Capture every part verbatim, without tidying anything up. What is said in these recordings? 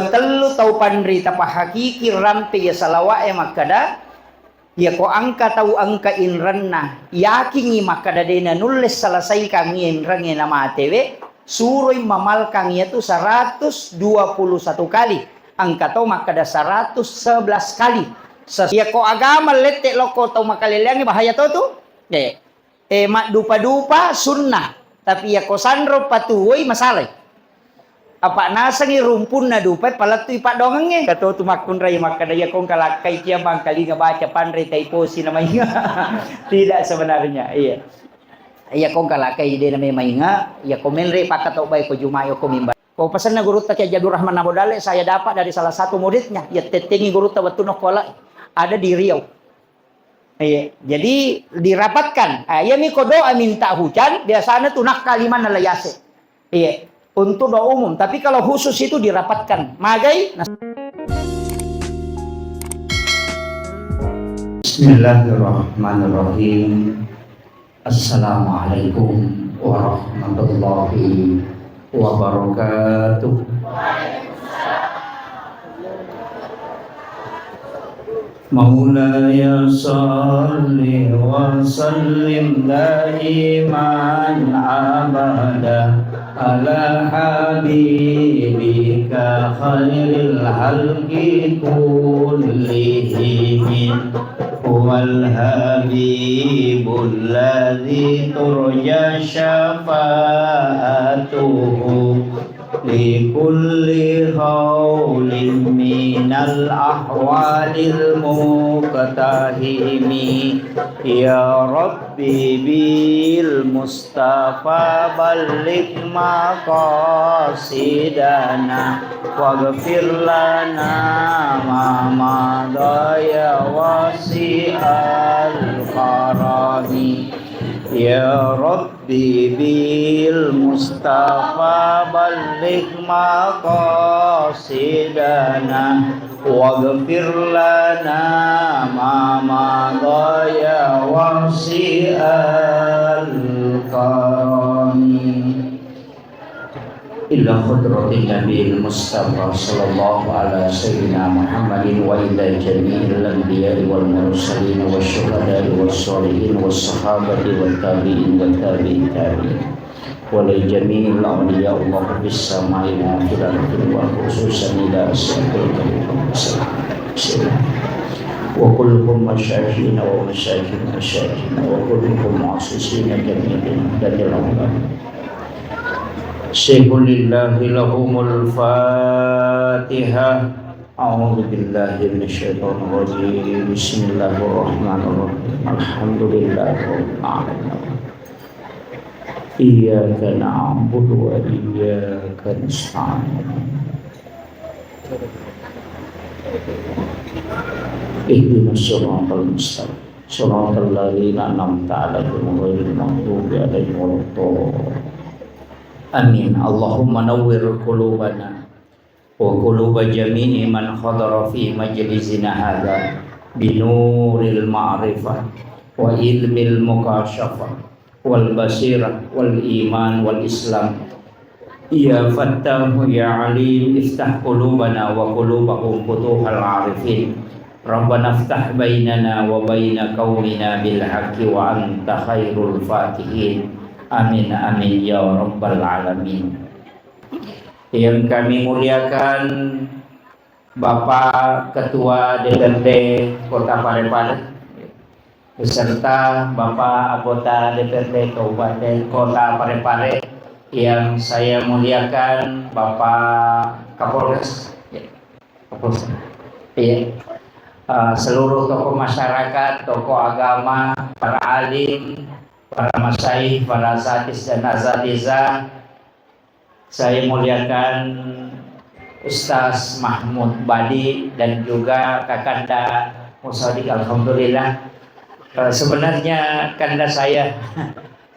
Tellu tau panrita pahakiki rampe iya salawa'e makkada, iyako engka tau engka inrenna, yakingngi makkada de' nanulle selesaikangngi inrengnge namatewe, suroi mamalkang iyatu seratus dua puluh satu kali. Engka tau makkada seratus sebelas kali. Ses-, iyako agama lette lokko tau makaleleangnge bahaya to tu? Eh, eh, maddupa-dupa sunnah, tapi iyako sanro patuwoi masalai. Apa nasengi rumpunna dupai palettui paddoangengnge. Kato tu makkunrai makkada, iyako engka lakkai cia mangkalinga baca panre taiposi namainga. Tidak sebenarnya, iya. Iyako engka lakkai de' namainga, iyako menre pakkato bae ko Juma'i ko mimbar. Ko pesanna gurutta Kiai Haji Abdul Rahman Abu Dalle, saya dapat dari salah satu muridnya, iya tettengi gurutta wettunna okko alai. Ada di Riau. Iya, jadi dirapatkan. Ah, iya mi ko doa minta hujan, biasanya tu nakka limanna layase. Iya, untuk doa umum. Tapi kalau khusus itu dirapatkan. Magai? Nah. Bismillahirrahmanirrahim. Assalamualaikum warahmatullahi wabarakatuh. مولاي صل وسلم دائما أبدا على حبيبك خير الخلق كلهم. هو الحبيب الذي ترجى شفاعته لكل هول من الأهوال المقتحم. يا رب بالمصطفى بلغ مقاصدنا واغفر لنا ما مضى يا واسع الكرم. يا رب بالمصطفى بلغ مقاصدنا واغفر لنا ما مضى يا واسع الكرم. إلى حضرة النبي المصطفى صلى الله على سيدنا محمد وإلى جميع الأنبياء والمرسلين والشهداء والصالحين والصحابة والتابعين وتابع التابعين ولجميع أولياء الله في السماء وفي الأرض وخصوصا إلى أصحاب الكريم وكلهم مشايخنا ومشايخ مشايخنا وكلهم مؤسسين جميعا. سيف لله لهم الفاتحة. أعوذ بالله من الشيطان الرجيم. بسم الله الرحمن الرحيم. الحمد لله رب العالمين. إياك نعبد وإياك نستعين. اهدنا الصراط المستقيم. صراط الذين أنعمت عليهم غير المغضوب عليهم ولا الضالين. آمين. اللهم نور قلوبنا وقلوب جميع من حضر في مجلسنا هذا بنور المعرفة وعلم المكاشفة والبصيرة والإيمان والإسلام. يا فتاح يا عليم افتح قلوبنا وقلوبهم فتوح العارفين. ربنا افتح بيننا وبين قومنا بالحق وأنت خير الفاتحين. آمين، آمين يا رب العالمين. Yang kami muliakan Bapak Ketua D P R D Kota Parepare beserta Bapak anggota D P R D Kabupaten Kota Parepare, yang saya muliakan Bapak Kapolres, ya, Kapolres, ya, eh, seluruh tokoh masyarakat, tokoh agama, para alim, para masyayikh, para asatiz dan asatizah, saya muliakan Ustaz Mahmud Badi dan juga Kakanda Musadik. Alhamdulillah. Eh, sebenarnya kanda saya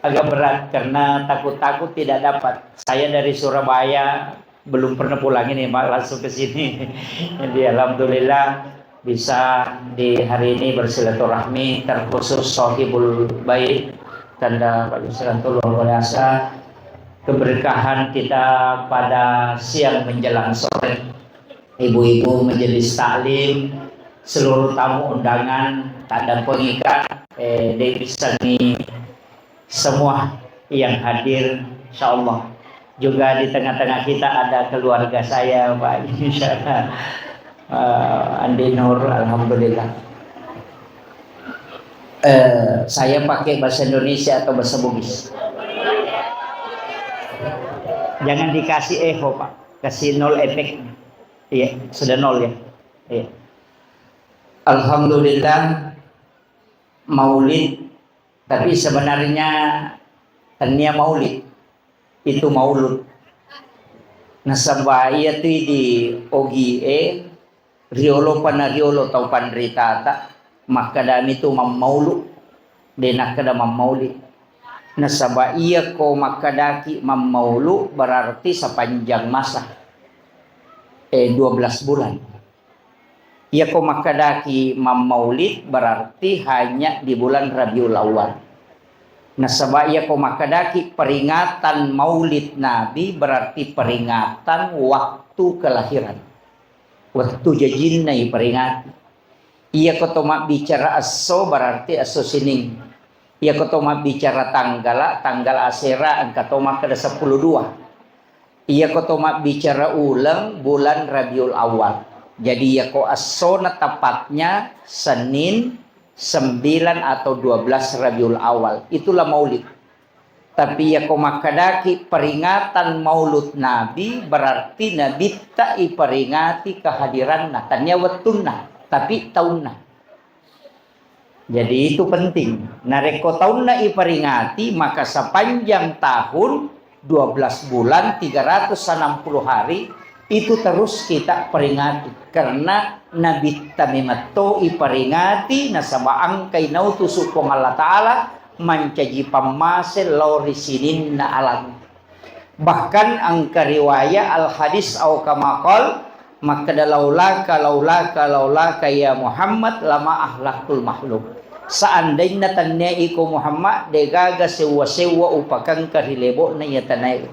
agak berat karena takut-takut tidak dapat. Saya dari Surabaya, belum pernah pulang ini, Pak, langsung ke sini. Jadi, alhamdulillah, bisa di hari ini bersilaturahmi, terkhusus Sohibul Bait, Kanda Pak Yusranto, luar biasa keberkahan kita pada siang menjelang sore. ibu-ibu majelis taklim, seluruh tamu undangan, tak ada pengikat, eh, Dewi Sani, semua yang hadir, insya Allah. Juga di tengah-tengah kita ada keluarga saya, Pak, insya Allah. Eh, Andi Nur, alhamdulillah. Eh, saya pakai bahasa Indonesia atau bahasa Bugis? Jangan dikasih echo, Pak. Kasih nol efek. Iya, sudah nol ya. Iya. Alhamdulillah, maulid. Tapi sebenarnya tania maulid. Itu maulud. Nasaba iya tu di ogi e, riolo pana riolo tau panritata, makkadami tu mammaulu, de nakkeda mammauli. Nasaba iya ko makkadaki mammaulu berarti sepanjang masa. Eh, dua belas bulan. Iya ko makkadaki mammaulid berarti hanya di bulan Rabiul Awal. Nasaba iya ko makkadaki peringatan maulid Nabi berarti peringatan waktu kelahiran. Wettu jajinna iperingati. Iya ko to mabbicara esso berarti esso Sining. Iya ko to mabbicara tanggala, tanggal asera engka to makkeda seppulo dua. Iya ko to mabbicara uleng, bulan Rabiul Awal. Jadi iya ko essona tepatnya Senin sembilan atau dua belas Rabiul Awal. Itulah maulid. Tapi iya ko makkadaki peringatan maulud Nabi, berarti Nabitta iperingati kehadiranna. Tania wettunna, tapi taunna. Jadi itu penting. Narekko taunna iperingati, maka sepanjang tahun, dua belas bulan, tiga ratus enam puluh hari, itu terus kita peringati. Karena Nabitta memetto iperingati, nasaba engkai nautusu Puang Allah Ta'ala mancaji pammase lao ri sininna alang. Bahkan engka riwaya al hadis au kama qal, makkeda, "Laulaka, laulaka, laulaka ya Muhammad, lama ahlaktul makhluk." Seandainna tania iko Muhammad, degaga sewwa-sewwa upakengka ri lebo'na iya tanae.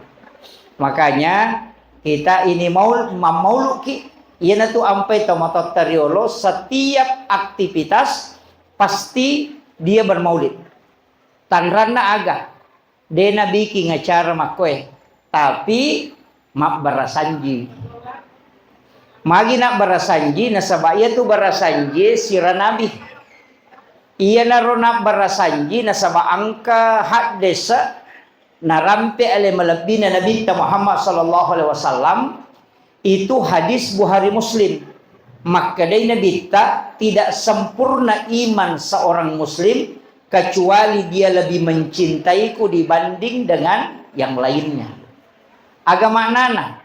Makanya kita ini maul-, mammauluki, iyanatu ampai tomatoatta riolo, setiap aktivitas pasti dia bermaulid. Tanranna aga? De nabiking acara makkoe, tapi mabbarasanji. Magi nabbarasanji, nasaba iyatu barasanji sira nabi. Iyanaro nabbarasanji nasaba engka haddese narampe ale malebbina Nabitta Muhammad sallallahu alaihi wasallam, itu hadis Bukhari Muslim. Makkedai Nabitta, "Tidak sempurna iman seorang muslim kecuali dia lebih mencintaiku dibanding dengan yang lainnya." Aga maknana?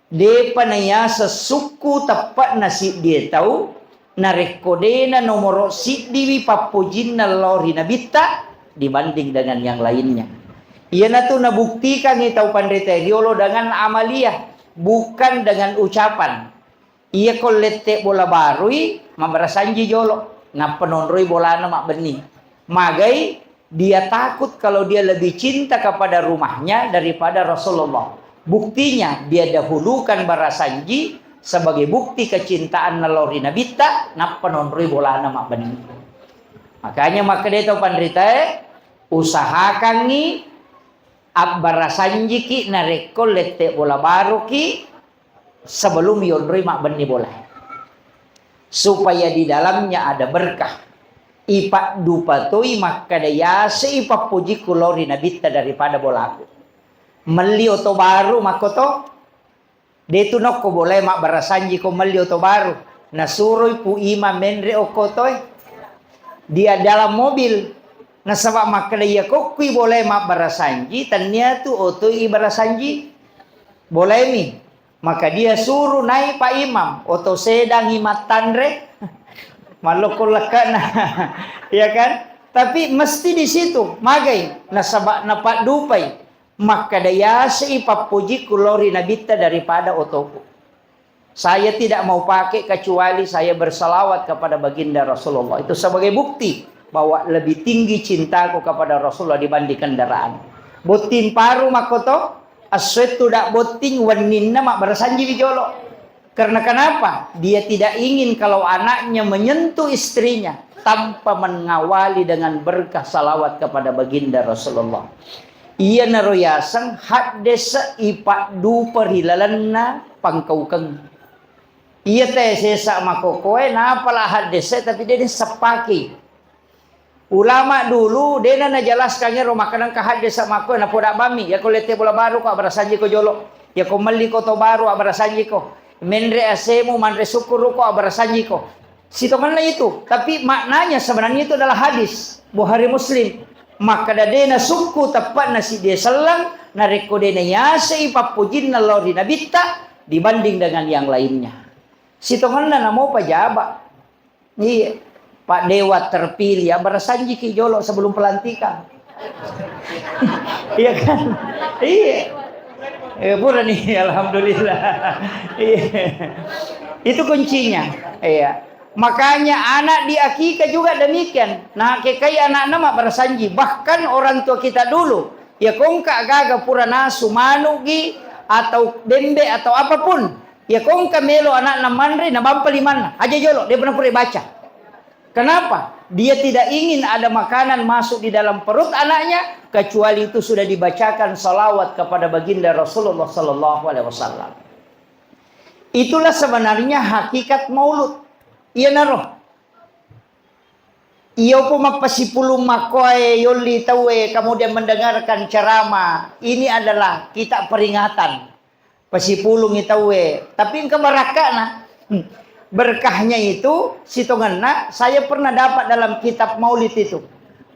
Depa nayaseng sukku teppe'na siddie tau, narekko dena nomoro siddiwi pappojinna lao ri Nabitta dibanding dengan yang lainnya. Iyanatu nabuktikangngi tau panrita riolo dengan amaliah, bukan dengan ucapan. Iya ko lette bola barui, mabbarasanji jolo, nappa nonroi bolana mabbenni. Magai? Dia takut kalau dia lebih cinta kepada rumahnya daripada Rasulullah. Buktinya, dia dahulukan barasanji sebagai bukti kecintaanna lao ri Nabitta, nappa nonroi bolana mabbenni. Makanya makkeda tau panritae, usahakangngi abbarasanjiki narekko lette bola baruki sebelum yonroi mabbenni bola. Supaya di dalamnya ada berkah. Ipaddupa toi makkeda, "Yase ipappojikku lao ri Nabitta daripada bolaku." Melli oto baru makkoto, detu nokko bolae mabbarasanji ko melli oto baru. Nasuroi Pu Imam menre okko toe. Dia dalam mobil. Nasaba makkeda, iya kokkui bolae mabbarasanji, tennia tu otoi ibarasanji. Bolaemi. Maka dia suruh naik Pak Imam, oto sedangi mattanre, mallokko lekkana. Ya kan? Tapi mesti di situ, magai, nasaba napaddupai. Makkeda, "Yase ipappojikku lao ri Nabitta daripada otoku. Saya tidak mau pakai kecuali saya bersalawat kepada baginda Rasulullah." Itu sebagai bukti bahwa lebih tinggi cintaku kepada Rasulullah dibanding kendaraan. Botting paru makkoto, essoettu dak botting, wenninna mabbarasanjiwi jolo. Karena kenapa? Dia tidak ingin kalau anaknya menyentuh istrinya tanpa mengawali dengan berkah salawat kepada baginda Rasulullah. Iyanaro yaseng haddese ipaddupa ri lalenna pangkaukeng. Iya te sesa makokoe, napala haddese tapi de seppaki. Ulama dulu, dena najelaskan ero makkeda engka haddese makko, napoda bammi, yako lette bola baru ko abbarasanjiko jolo. Yako melli ko to baru abbarasanjiko. Menre asemu, manre sukkuru ko abbarasanjiko. Sitongenna itu, tapi maknanya sebenarnya itu adalah hadis Bukhari Muslim. Makkeda dena sukku teppa'na siddi selleng, narekko dena yasei pappujinna lao ri nabitta dibanding dengan yang lainnya. Sitongenna namo pajaba. Iya. Pak Dewa terpilih, abbarasanjiki jolo sebelum pelantikan. Iya kan? Iya. Eh, pura nih, alhamdulillah. Iya. Itu kuncinya. Iya. Makanya anak di akikah juga demikian. Nah, kekai anakna mabbarasanji. Bahkan orang tua kita dulu, ya kongka gaga pura nasu manugi atau bembe atau apapun. Iya kongka melo anakna manre, nabampa limanna. Aja jolo, dia pernah pura baca. Kenapa? Dia tidak ingin ada makanan masuk di dalam perut anaknya, kecuali itu sudah dibacakan salawat kepada baginda Rasulullah sallallahu alaihi wasallam. Itulah sebenarnya hakikat maulud. Iya naro. Iyo po mappasipulung makkoe yolli tauwe, kemudian mendengarkan ceramah. Ini adalah kita peringatan. Pasipulungi tauwe, tapi engka barakka'na. Hmm. Berkahnya itu, sitongenna, saya pernah dapat dalam kitab maulid itu.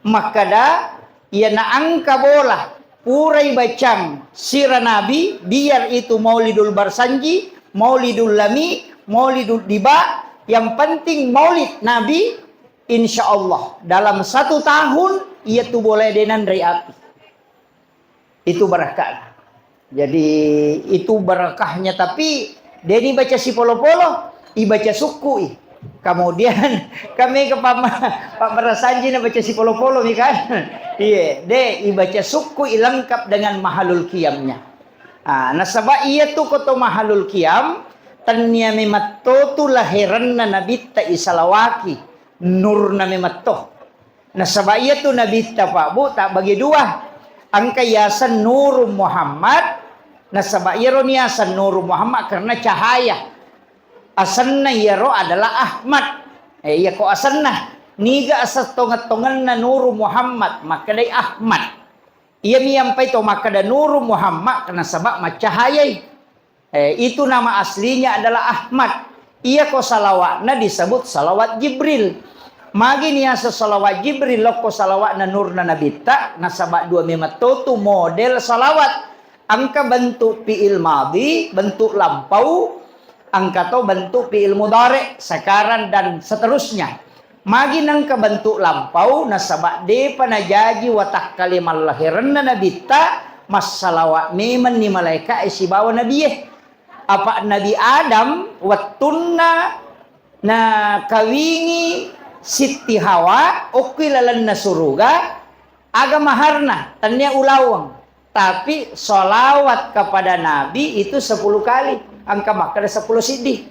Makkada, iyana engka bola, purai bacang sira Nabi, biar itu Maulidul Barsanji, Maulidul Lami, Maulidul Diba, yang penting maulid Nabi, insya Allah, dalam satu tahun, iya tu bola denanre api. Itu barakahnya. Jadi, itu barakahnya, tapi de' ni baca sipolo-polo, ibaca sukku'i. Kemudian, kami ke pama-, Pak Merasanji na baca sipolo-polo mi kan? Iya, de' ibaca sukku'i lengkap dengan mahalul qiyamnya. Ah, nasaba iya tu koto mahalul qiyam, tennia memetto tu laheranna nabitta isalawaki, nurna memetto. Nasaba iyatu nabitta, Pak, Bu, tabbagi dua. Engka yaseng Nurun Muhammad, nasaba iyaro niyaseng Nurun Muhammad karena cahaya. Asenna iyaro adalah Ahmad. Eh, iyako asenna. Niga aseng tongeng-tongenna Nurun Muhammad, makkedai Ahmad. Iyami yampai to makkeda Nurun Muhammad, nasaba maccahayai. Eh, itu nama aslinya adalah Ahmad. Iyako salawatna disebut salawat Jibril. Magi niaseng salawat Jibril, lokko salawatna nurna nabitta, nasaba dua memetto tu model salawat. Engka bentuk fi'il madhi, bentuk lampau, engka to bentuk fi'il mudhari, sekarang dan seterusnya. Magi nengka bentuk lampau, nasaba de'pa najaji watakkale mallaherenna nabitta, massalawa memenni malaeka'e sibawa nabie. Apa Nabi Adam wettunna nakawingi Sitti Hawa, okkoi lalenna suruga, aga maharna, tennia ulaweng. Tapi sholawat kepada Nabi itu sepuluh kali. Engka makkeda seppulo siddi.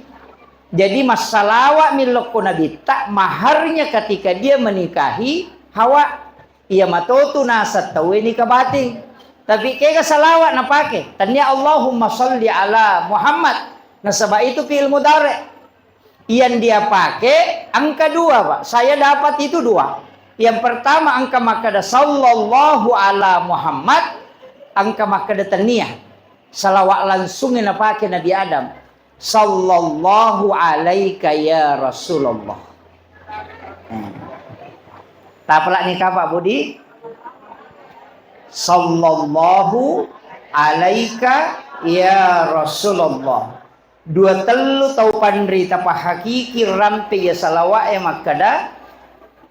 Jadi, massalawat mi lokko Nabitta, maharnya ketika dia menikahi Hawa. Iya matotu naseng tauwe nikah batin. Tapi kega salawat napake? Tennia Allahumma sholli ala Muhammad. Nasaba itu fi'il mudhari. Yang dia pakai angka dua, Pak. Saya dapat itu dua. Yang pertama angka makkeda sallallahu ala Muhammad, angka makkeda tennia. Salawat langsung yang napake Nabi Adam. Sallallahu alaika ya Rasulullah. Hmm. Tapalak ni Pak Budi. Sallallahu alaika ya Rasulullah. Dua tellu tau panrita pahakiki rampe iya salawa'e makkeda,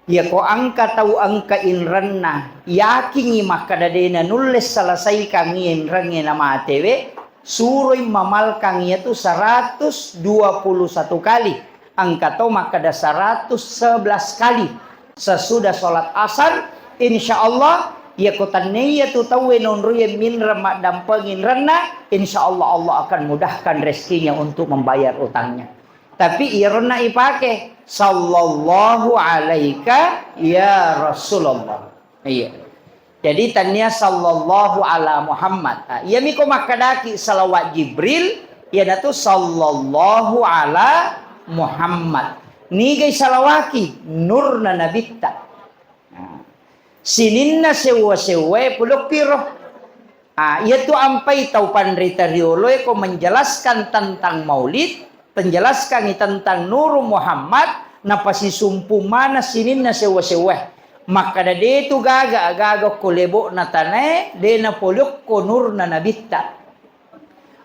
iyako engka tau engka inrenna, yakingngi makkeda de' nanulle selesaikangngi inrengnge namatewe, suroi mamalkang iyatu seratus dua puluh satu kali, engka to makkeda seratus sebelas kali sesudah sholat asar, insya Allah Iyako tennaiya tu tauwe nonroiye minreng maddampengi inrenna, insya Allah, Allah akan mudahkan rezekinya untuk membayar utangnya. Tapi iyaronna ipake, "Sallallahu alaika ya Rasulullah." Iya. Jadi, tania "Sallallahu ala Muhammad". Ah, iyami ko makkedaki salawat Jibril, iyanatu "Sallallahu ala Muhammad". Nigai salawaki? Nurna Nabitta. Nah, sininna sewwa-sewwae pulokki ro. Ah, iyatu ampai tau panrita rioloe ko menjelaskan tentang maulid, menjelaskangi tentang Nuru Muhammad, napasisumpu mana sininna sewwa-sewwae. Makkada, "De tu gaga, gaga ko lebo'na tanae, de napoliokko nurna Nabitta."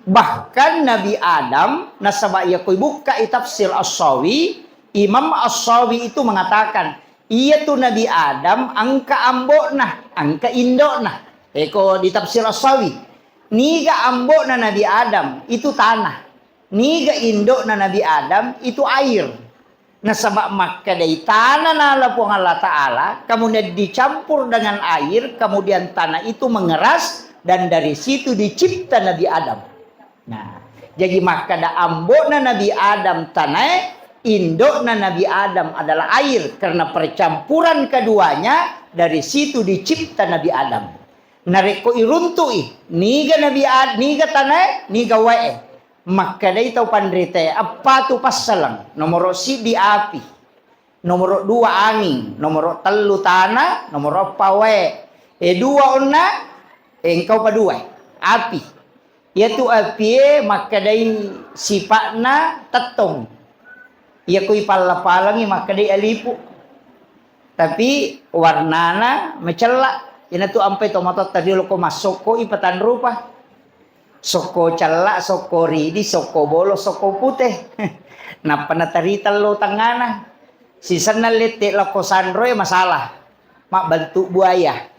Bahkan Nabi Adam, nasaba iyako ibukkai tafsir As-Sawi, Imam As-Sawi itu mengatakan, iyatu Nabi Adam engka ambo'na, engka indo'na. Eko di tafsir As-Sawi, niga ambo'na Nabi Adam itu tanah, niga indo'na Nabi Adam itu air. Nasaba makkedai tanah nala Puang Allah Ta'ala, kemudian dicampur dengan air, kemudian tanah itu mengeras, dan dari situ dicipta Nabi Adam. Nah, jadi makkeda ambo'na Nabi Adam tanae, indo'na Nabi Adam adalah air. Karena percampuran keduanya, dari situ dicipta Nabi Adam. Narekko iruntu'i, niga Nabi Ad-, niga tanae, niga wae. Makkedai tau panritae, eppa tu passaleng. Nomoro siddi api, nomoro dua anging, nomoro tellu tana, nomoro eppa wae. E, dua onna, e, engkau pa dua, api. Iyatu apie makkedai sipa'na tettong. Iyako ipalla-palangi makkedai alipu. Tapi warnana macella. Inatu ampai tomatoatta riolo ko massokko ipatanrupa. Sokko cella, sokko ridi, sokko bolo, sokko pute. Nappa natarita lo tengngana. Sisenna lette lokko sanroe masalah. Mabbentuk buaya.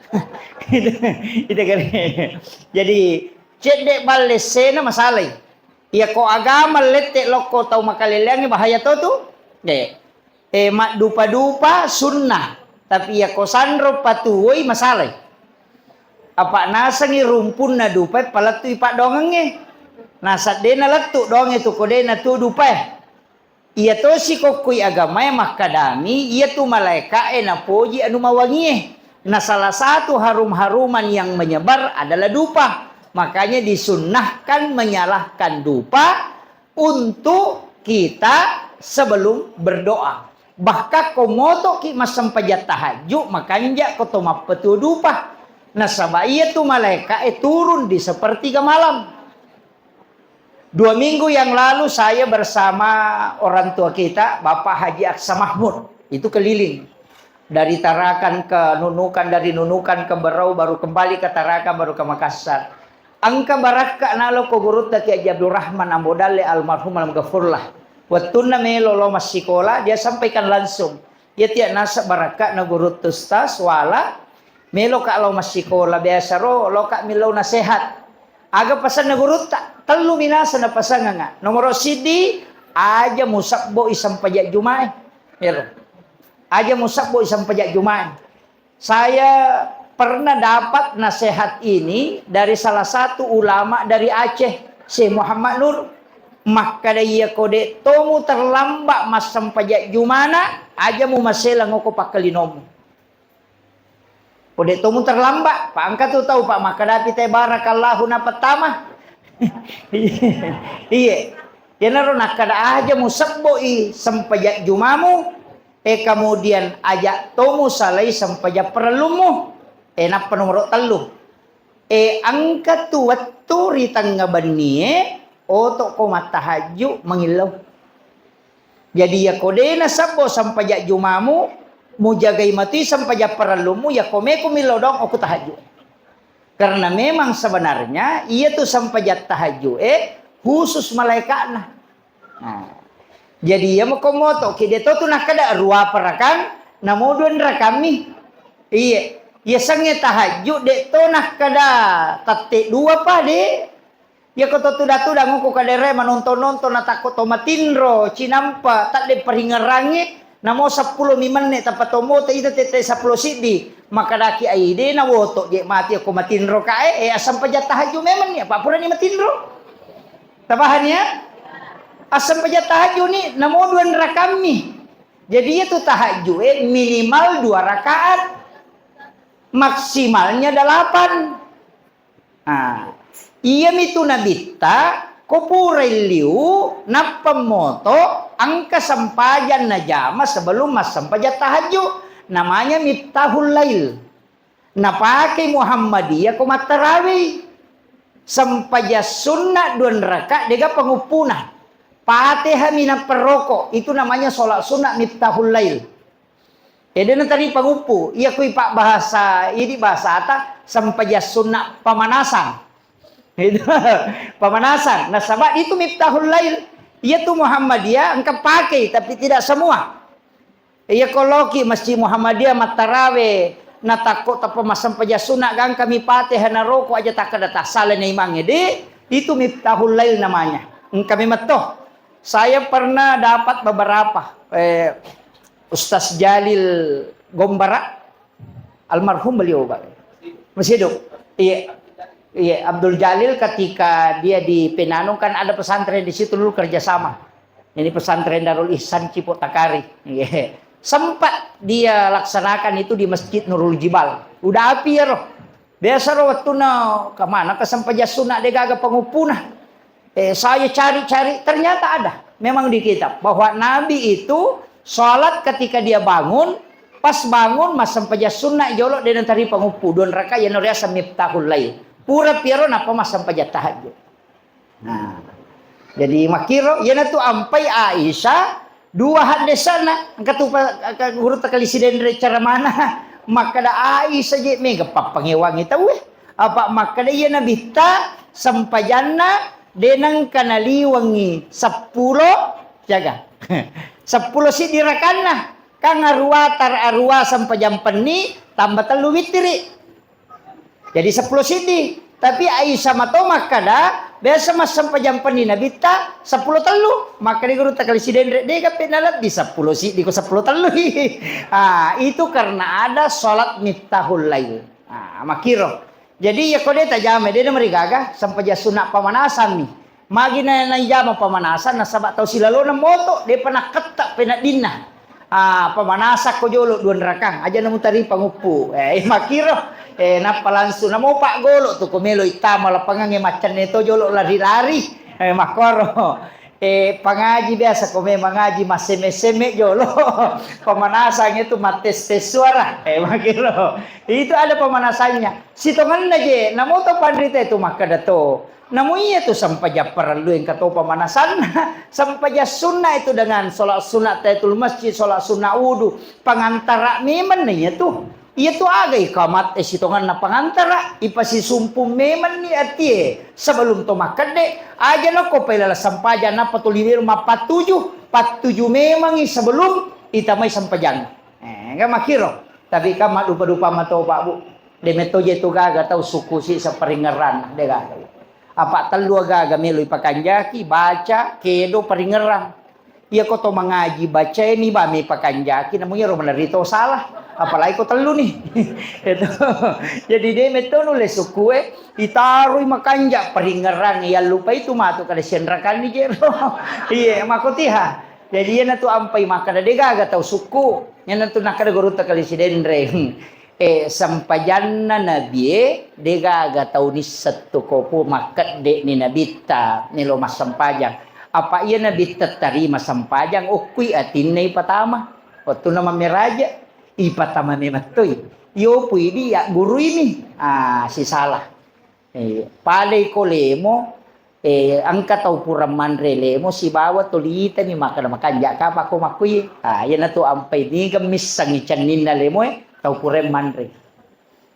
Itu kan. Jadi, cedde ballessena masalai. Iyako agama lette lokko tau makaleleangnge bahaya to tu. De. E, maddupa-dupa sunnah, tapi iyako sanro patuwoi masalai. Apa nasengi rumpunna dupae palettui paddoangengnge. Nasaba de nalettu doangnge tu ko de natu dupae. Iya tosi kokkoi agamae makkadami, iyatu malaeka'e napoji anu mawangie. Nah, salah satu harum-haruman yang menyebar adalah dupa. Makanya disunnahkan menyalakan dupa untuk kita sebelum berdoa. Bahkan ko motoki massempajang tahajud, makanja ko to mappetu dupa. Nasaba iyatu malaeka'e turun di sepertiga malam. Dua minggu yang lalu saya bersama orang tua kita, Bapak Haji Aksa Mahmud, itu keliling. Dari Tarakan ke Nunukan, dari Nunukan ke Berau, baru kembali ke Tarakan, baru ke Makassar. Engka barakka nalo ko gurutta Ki Haji Abdul Rahman Ambo Dalle almarhum almaghfurlah. Wettunna melo lo massikola, dia sampaikan langsung. Iya tiya nasa barakka na gurutta Ustaz, wala, melo ka lo massikola, biasa ro, lo ka millau nasehat. Aga pasanna gurutta? Tellu minasa napasanganga. Nomoro siddi, aja musabbo i sempajang jumae. Ero. Aja musabbo i sempajang jumae. Saya pernah dapat nasihat ini dari salah satu ulama dari Aceh, Syekh Muhammad Nur. Makkada, iya ko de tomu terlambat massempajang jumana, aja mu maselang oko pakkalinomu. Ko de tomu terlambat, pa engka tu tau pa makkadapi te barakallahu na pertama. Iye. Iyenaro nakkada aja mu sebbo i sempajang jumamu, E, kemudian aja tomu salai sempajang parellummu. E, nappa nomoro tellu. E, engka tu wettu ri tengnga bennie, oto ko mattahajju mangillau. Jadi, yako de nasabbo sempajang jumamu, mujagai matui sempajang parellummu, yako meko millau doang oku tahajju. Karena memang sebenarnya iya tu sempajang tahajju e khusus malaikatna. Nah, jadi iya mako moto ki de to tu nakkada rua parakan, namo dua rakammi. Iye, iya sengnge tahajju de to nakkada tette dua pa de. Iya ko to tuda-tuda ngoko kadere manonton-nonton na takko to matinro cinampa tadde paringerangngi namo seppulo mi menne tappa to moto ita tette seppulo siddi. Makkedaki, "Ai, de nawoto je mati ko matinro kae, eh, assempajang tahajud memang ni, apa purani matinro?" Tapahani ya? Assempajang tahajud ni namo dua rakammi. Jadi itu tahajud, eh, minimal dua rakaat. Maksimalnya delapan. Ah, iyamitu nabitta, ko purai liu, nappa moto, engka sempajang najama sebelum massempajang tahajud. Namanya Miftahul Lail. Napake Muhammadiyah ko mattarawei. Sempajang sunna dua raka, dega panguppuna. Fatihah minappa roko. Itu namanya sholat sunat Miftahul Lail. Ede natari panguppu, iya kui pabbahasa, idi bahasata, sempajang sunna pamanasan. Itu pamanasan. Nasaba itu Miftahul Lail. Iya tu Muhammadiyah engka pakai, tapi tidak semua. Iya ko loki Masjid Muhammadiyah mattarawe, natakko tappa massempajang sunna gangka mi Fatihah naroko aja takkeda tassala na imangnge. De, itu Miftahul Lail namanya. Engka memang to. Saya pernah dapat beberapa, eh, Ustaz Jalil Gombara, almarhum beliau, Pak. Masih hidup? Iya. Iya, Abdul Jalil ketika dia di Penanung kan ada pesantren di situ dulu kerjasama. Ini pesantren Darul Ihsan Cipok Takari. Iya. Sempat dia laksanakan itu di Masjid Nurul Jibal. Udah api ya roh. Biasa ro wettunna kemana kesempajang sunat de gaga panguppuna. Eh, saya cari-cari, ternyata ada. Memang di kitab bahwa Nabi itu sholat ketika dia bangun, pas bangun massempajang sunna jolo de natari panguppu dua raka, iya noriasa Miftahul Lail. Pura piaro nappa massempajang tahajud. Nah, jadi makkiro, iyanatu ampai Aisyah, dua haddesana, engka tu pa-, ka-, guru takali sidenre cara mana, makkada Aisyah je mega pappangewangi tauwe. Apa makkada iya nabitta sempajanna denengka naliwengi seppulo, jaga. Seppulo siddi rakanna, kan arua tar-, arua sempajang penni tambah tellu wittiri. Jadi seppulo siddi. Tapi Aisyah mato makkada, biasa massempajang penni nabitta seppulo tellu. Makkada guru takali sidenre, dega pe nalebbi seppulo siddi ko seppulo tellu. Ah, itu karena ada sholat Miftahul Lail. Ah, makkiro. Jadi iya ko de tajama, de namarigaga, sempajang sunna pamanasan mi. Magi na, naijama pamanasan, nasaba tau silalona moto, depa nakketta peneddinna. Ah, pamanasakko jolo dua rakang, aja namutari panguppu. Eh, makkiro, eh, nappa langsung namo paggolo tu ko melo ittama lapangangnge maccenne to jolo lari-lari. Eh, makkoro. Eh, pangaji biasa ko memang ngaji massemme-semme jolo. Pamanasang itu mattes-tes suara. Eh, makkiro. Itu ada pemanasannya. Sitongenna je, namo to panrita itu makkada to. Namo iya tu sempajang parellu engka to pemanasanna. Sempajang sunna itu dengan sholat sunat tahiyatul masjid, sholat sunat wudu. Pangantara memang na iya tu. Iya tu aga ikamat e sitongenna pangantara, ipasisumpung memang ni atie sebelum to makkedde. Aja nako pailala sempajang napa tuli mappattuju, pattuju memang i sebelum itamai sempajang. Eh, enggak makkiro. Tapi kan maddupa-dupa mato, Pak, Bu. De metto je tu gaga tau sukku si separingerang, de gaga. Apa tellu gaga melo ipakanjaki, baca, kedo, paringerang. Iya ko to mangaji, baca ini ba mi pakanjaki, namu iyaro malerito salah. Apalagi ko tellu nih. Itu. Jadi de metto nulle sukku e, itaroi makanja paringerang, iya lupa itu matu kada senrakan ni jero. Iya, makotiha. Jadi iyanatu ampai makkada de gaga tau sukku. Iyanatu nakkada gurutta kali sidenreng. Eh, sempajanna nabie de gaga tau nisseng tu ko pu makkedde ni nabitta melo massempajang. Apa iya nabitta tarima sempajang, okkui atinna ipatama. Wettunna mammeraja, ipatama memettoi. Iyopui di ya guru ini. Ah, sisala. Eh, palei ko lemo, eh, engka tau pura manre lemo sibawa tolitani makkeda makanja kapa ko makkui. Ah, iyanatu ampai niga missengi cenninna lemoe tau pura manre.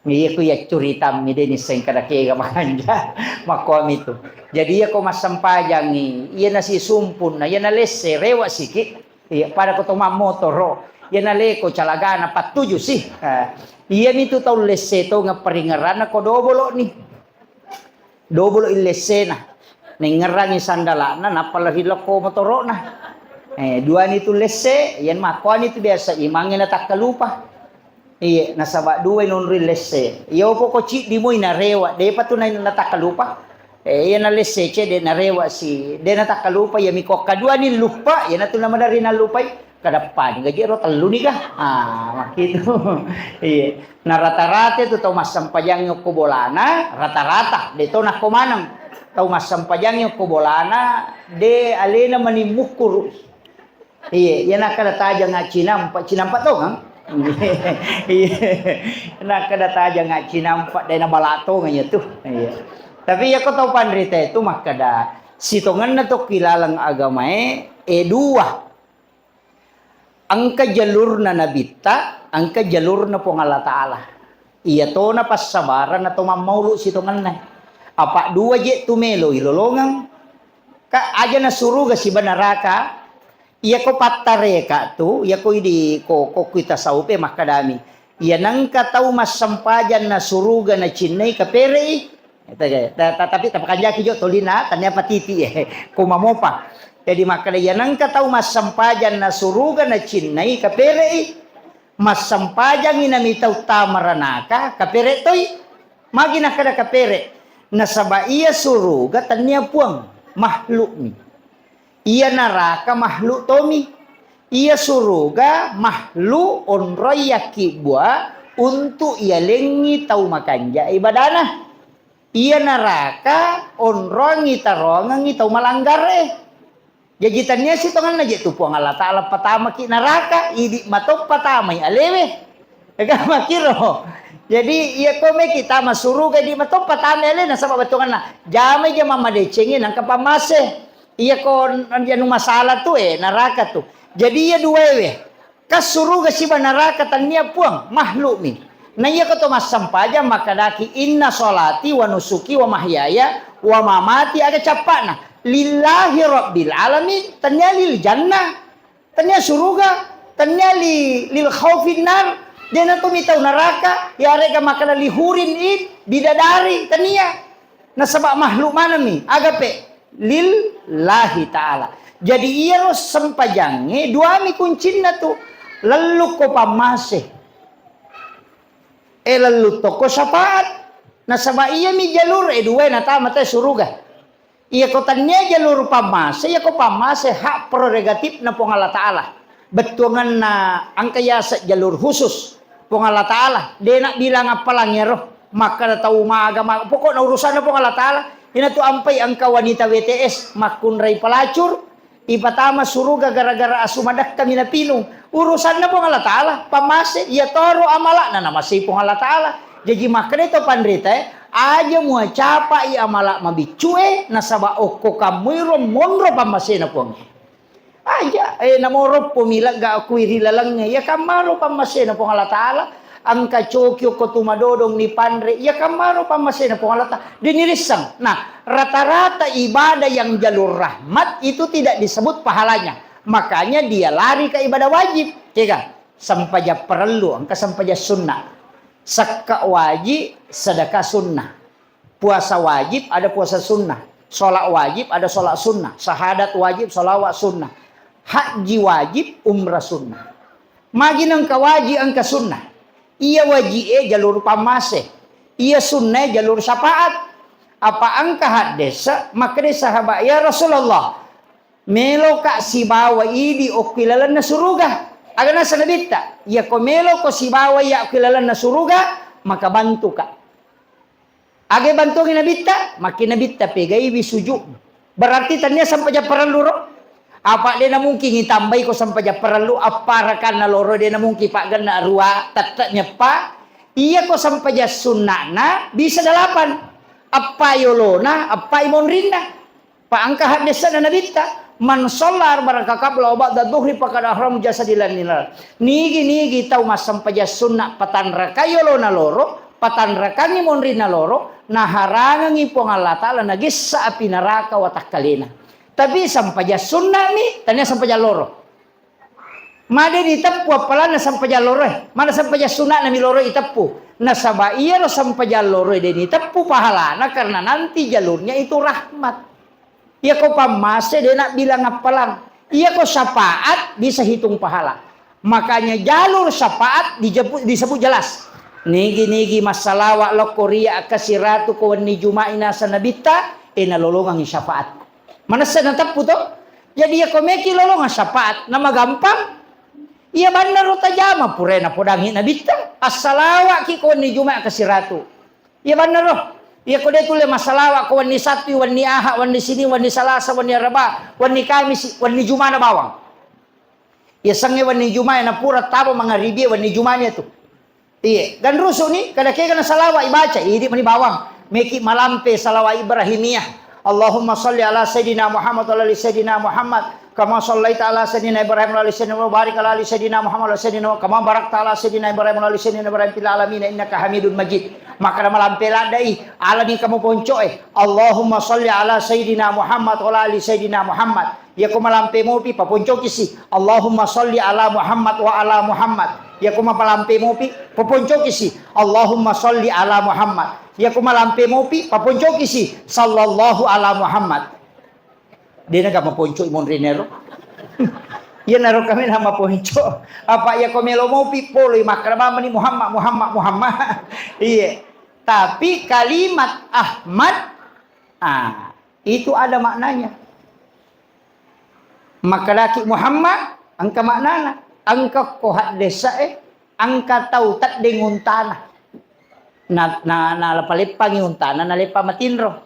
Iya ku iya curitammi de nisseng kada kega makanja. Makkuami tu. Jadi iya ko massempajangi, iya nasisumpun, na iya nalesse, rewa siki. Iya, pada ko to mammotoro. Iya naleko calagana pattuju sih. Ah, iya mitu tau lesse to ngaparingeranna ko dobolo ni. Dobolo illessena. Nengngerangi sandalana, nappa lari lokko motoro'na. Eh, duani tu lesse, yen makkuani tu biasa imangnge natakkalupa. Iya, nasaba dua nonroi lesse. Iya, poko ciddi moi narewa, depa tu na-, natakkalupa. Eh, iya na lesse cedde narewa si, de natakkalupa, iya miko kaduani luppa, iya natu namadari nallupai. Kadappani gaji ro tellu ni ga. Ah, makkitu. Iya. Na rata-rata tu tau massempajang okko bolana, rata-rata, de to nakko maneng. Tau massempajang okko bolana, de alena mani mukkuru. Iya, iya nakkeda tajang cinampa, cinampa tongeng. Iya. Nakkeda tajang cinampa, dena bala tongeng iya tu. Iya. Tapi iya ko tau panrita itu makkeda sitongenna tokki laleng agamae, eh, dua. Engka jalurna nabitta, engka jalurna Puang Allah Ta'ala. Iya tona passabarang atau mammaulu sitongenna. Apa dua je tu melo ilolongeng. Ka aja na suruga siba naraka. Iyako pattareka tu, iyako idi ko, ko kui tasawufe makkedami. Iya nengka tau massempajang na suruga na cinnai kaperei. Ta-, ta-, tapi tapakanjaki jo tolina, tania patiti, eh, ko mamopa. Jadi makkeda, iya nengka tau massempajang na suruga na cinnai kaperei. Massempajangi nami tau tamaranaka, kapere toi. Magi nakkeda kapere? Nasaba iya suruga tania puang, makhlukmi. Iya naraka makhluk tomi. Iya suruga makhluk onroi yakkibua untuk iyalengi tau makanja ibadana. Iya naraka onroangi taroangengi tau malanggare. Jaji tania sitongenna je tu Puang Allah Ta'ala patamaki naraka, idi matoppa tamai alewe. Ega makiro. Jadi iya ko meki tama suruga, idi matoppa tamai alewe, nasaba bettuanganna jamai jama madecengi nangka pammase. Iya ko n-, anu masalah tu, eh, naraka tu. Jadi iya duaewe. Ka suruga siba naraka tania puang, makhlukmi. Na iya ko to massempajang makkedaki, "Inna sholati wa nusuki wa mahyaya wa mamati," aga cappa'na, "Lillahi rabbil alamin," tania lil jannah, tania suruga, tania li-, lil khaufin nar, dena to mitau naraka, yarega makkeda li hurin in, bidadari, tania. Nasaba makhluk manami, agape lillahi ta'ala. Jadi iyaro sempajangnge duami kuncinna tu, lellukko pammase. E lellu tokko syafaat. Nasaba iyami jalur e dua natama te suruga. Iyako tania jalur pammase, iyako pammase hak prerogatifna Puang Allah Ta'ala. Bettuanganna engka yaseng jalur khusus Puang Allah Ta'ala. Dena bilang appalang iyaro. Makkeda tau maga, maga. Pokokna urusanna Puang Allah Ta'ala. Inatu ampai engka wanita W T S makkunrai pelacur, ipatama suruga gara-gara asu madekkami napinung. Urusanna Puang Allah Ta'ala, pammase, iya toro amala'na namasei Puang Allah Ta'ala. Jaji makkeda to panrita e, aja muacapai amala mabiccue, nasaba okko kammuiro monro pammasena Puang. Aja, eh, namoroppo mi legga kui ri lalengnge, iya kammaro pammasena Puang Allah Ta'ala. Engka coki okko tu madodong ni panre, iya kammaro pammasena Puang Allah Ta'ala. Deni risseng. Nah, rata-rata ibadah yang jalur rahmat itu tidak disebut pahalanya. Makanya dia lari ke ibadah wajib. Kega? Sempajang parellu, engka sempajang sunnah. Sekka wajib, sedekah sunnah. Puasa wajib, ada puasa sunnah. Sholat wajib, ada sholat sunnah. Syahadat wajib, sholawat sunnah. Haji wajib, umrah sunnah. Magi nengka wajib, engka sunnah. Iya wajib e jalur pammase. Iya sunnah e jalur syafaat. Apa engka haddesa, makkeda sahabat, "Ya Rasulullah, meloka sibawa idi okki lalenna suruga." Aga nasa Nabitta, "Iyako meloko sibawa iya okki lalenna suruga, maka bantuka." Aga bantuangi Nabitta? Makki Nabitta pegaiwi sujud. Berarti tania sempajang parellu ro? Apa de namungkin itambai ko sempajang parellu, appa rakanna loro de namungkin paggenna rua, tette nyeppa. Iya ko sempajang sunnana bisa delapan. Appa yolona, appa imonrinna. Pa engka haddesana Nabitta, "Man shalla arba'a rakaat qabla wa ba'da dhuhri faqad ahram jasadi lan nilal." Nigi-nigi tau massempajang sunna patanrakai yolona loro, patanrakangi monrinna loro, naharangengi Puang Allah Ta'ala nagessa api naraka watakkalena. Tapi sempajang sunnami, tania sempajang loro. Made diteppu appalanna sempajang loroe. Mana sempajang suna'na mi loroe iteppu. Nasaba iyaro sempajang loroe de niteppu pahalana karena nanti jalurnya itu rahmat. Iyako pammase de nabbilang appalang. Iyako syafaat bisa hitung pahala. Makanya jalur syafaat dijepu-, disebut jelas. Nigi-nigi massalawa lokko ria kasiratu ko wenni Juma'i nasa nabitta, e nalolongangi syafaat. Manessa nateppu to? Jadi iya ko meki lolongang syafaat, namagampang. Iya bannaro tajama pura napodangi nabitta, assalawaki ko wenni Juma'i kasiratu. Iya bannaro. Iya ko de tulle massalawa ko wenni Sabtu, wenni Aha, wenni Sini, wenni Salasa, wenni Araba, wenni Kamisi, wenni Jumana bawang. Iya sengnge wenni Jumae napura taba mangaribie wenni Jumani tu. Iye, ganrusu ni, kada kega na salawa ibaca, idi mani bawang. Meki malampe salawa Ibrahimiyah. Allahumma salli ala Sayyidina Muhammad wa ala ali Sayyidina Muhammad. Kama sallaita ala Sayyidina Ibrahim wa ala ali Sayyidina Muhammad, barik ala ali Sayyidina Muhammad wa ala Sayyidina Muhammad, kama barakta ala Sayyidina Ibrahim wa ala ali Sayyidina Ibrahim fil alamin innaka Hamidun Majid. Maka da malampe ladai, ala ni kamu poncoe. Allahumma salli ala Sayyidina Muhammad wa ala ali Sayyidina Muhammad. Iya ko malampe mopi, paponcoki si, "Allahumma salli ala Muhammad wa ala Muhammad." Iya ko malampe mopi, paponcoki si, "Allahumma salli ala Muhammad." Iya ko malampe mopi, paponcoki si, "Sallallahu ala Muhammad." Dena ga maponco i monri nero. Iya naro kami na maponco. Apa iya ko melo mopi, poloi makkeda mamani Muhammad, Muhammad, Muhammad. Iya. Tapi kalimat Ahmad, ah, itu ada maknanya. Makkedaki Muhammad, engka maknana. Engka ko haddesa'e, engka tau teddeng untana. Na, na, naleppa-leppangi untana, naleppa matinro.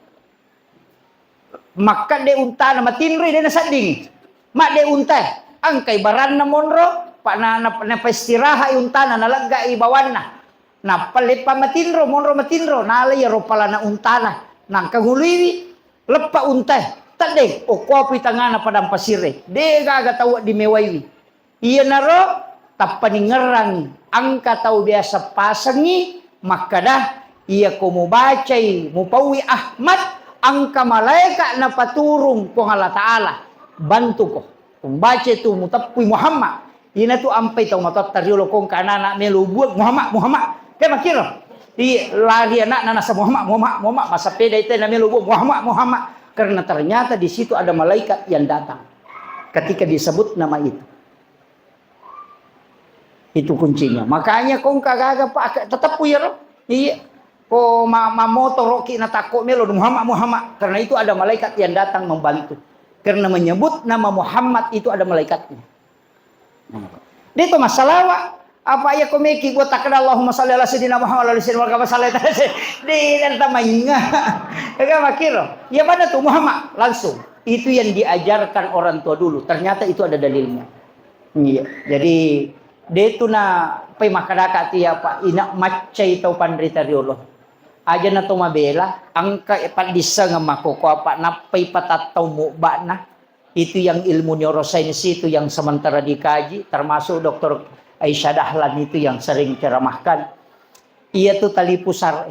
Makkedde untana matinro, de naseddingi. Madde untae, engkai baranna monro, pa na, na, napaistiraha'i untana, nalegga'i bawanna. Nappa leppa matinro, monro matinro, nala iyaro palana untana. Nangka nguluiwi. Leppa untae, teddeng, okkoapui tangngana padang pasirre. De gaga tau wedding mewaiwi. Iyanaro tappaningngerang engka tau biasa pasengngi makkeda, iya ko mubacai, mupaui Ahmad, engka malaeka napaturung Puang Allah Ta'ala, bantuko. Mubaca tu muteppui Muhammad. Ina tu ampai tau matotta riolo kongka anak-anak melo buat Muhammad, Muhammad. Kayak makiro. Iya, lari anakna nasa Muhammad, Muhammad, Muhammad. Masapeda itu na melo buat Muhammad, Muhammad. Karena ternyata di situ ada malaikat yang datang ketika disebut nama itu. Itu kuncinya. Makanya kongka gaga pakai tetap puyero. Iya. Ko ma, ma motoroki na takko melo Muhammad, Muhammad. Karena itu ada malaikat yang datang membantu. Karena menyebut nama Muhammad itu ada malaikatnya. Nah, de to massalawa. Apa iya ko meki gua takkeda Allahumma salli ala sayyidina Muhammad wa ala ali sayyidina Muhammad kama sallaita ala sayyidina. De dan tamainga. Kaga makiro. Ya mana tuh Muhammad langsung. Itu yang diajarkan orang tua dulu. Ternyata itu ada dalilnya. Iya. Jadi de tu na pai makkedaka tu ya Pak, ina maccai tau panrita riolo. Aja na to mabela, engka paddissengeng makkoko apa nappai patattau mubba'na. Itu yang ilmu neurosains itu yang sementara dikaji, termasuk doktor Aisyah Dahlan itu yang sering ceramahkan. Iya tu tali pusar.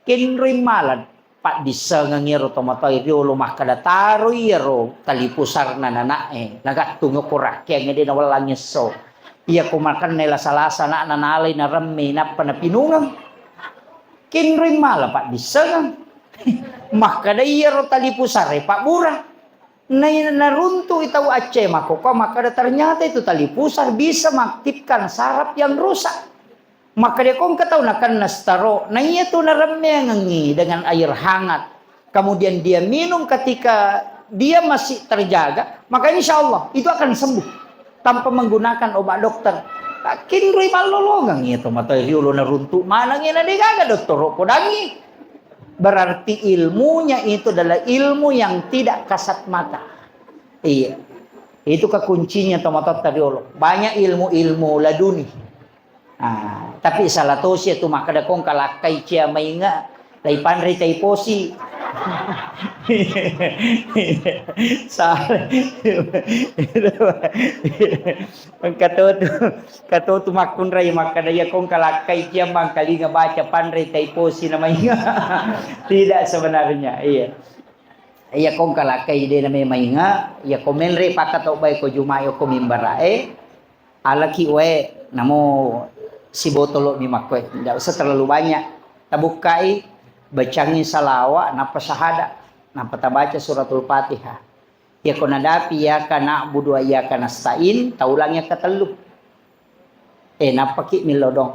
Kenroi mala paddissengengngi ero tomatoa riolo makkeda taroi ero tali pusarna nana'e, nagattung ko rakkeangnge de nawellangngi esso. Iya ko makenna lasa-lasa ana'na nalai naremme nappa napinungeng. Kenroi mala paddissengeng. Makkeda iyaro tali pusare pabbura. Nai-, naruntu'i tau Aceh makkokkoe makkeda, "Ternyata itu tali pusar bisa mengaktifkan saraf yang rusak." Makkeda, "Kongka tau nakenna stroke, na iya tu naremmeangengi dengan air hangat. Kemudian dia minum ketika dia masih terjaga, maka insya Allah itu akan sembuh tanpa menggunakan obat dokter." Kinroi mallolongeng iya to matoa riolo naruntu maneng iya na degaga dottoro podangi. Berarti ilmunya itu adalah ilmu yang tidak kasat mata. Iya. Itu kekuncinya tomatotta riolo. Banyak ilmu-ilmu laduni. Ah, tapi salah tosi itu makkeda kongka lakkai cia mainga, lai panrei tai posi. Salah. Engka totu, engka totu makkunrai makkeda iya kongka lakkai cia mangkalinga baca panrei tai posi namainga. Tidak sebenarnya, iya. Iya kongka lakkai de namainga, iya ko menre pakka tau bae ko Juma'i ko mimbarae, alaki wae namo sibotolo mi makkoe. Tidak usah terlalu banyak. Tabukkai, bacangi salawa, nappa sahada, nappa tabaca suratul Fatihah. Iya ko nadapi iyyaka na'budu wa iyyaka nasta'in, taulang iya ketellu. Eh, nappaki millau doang.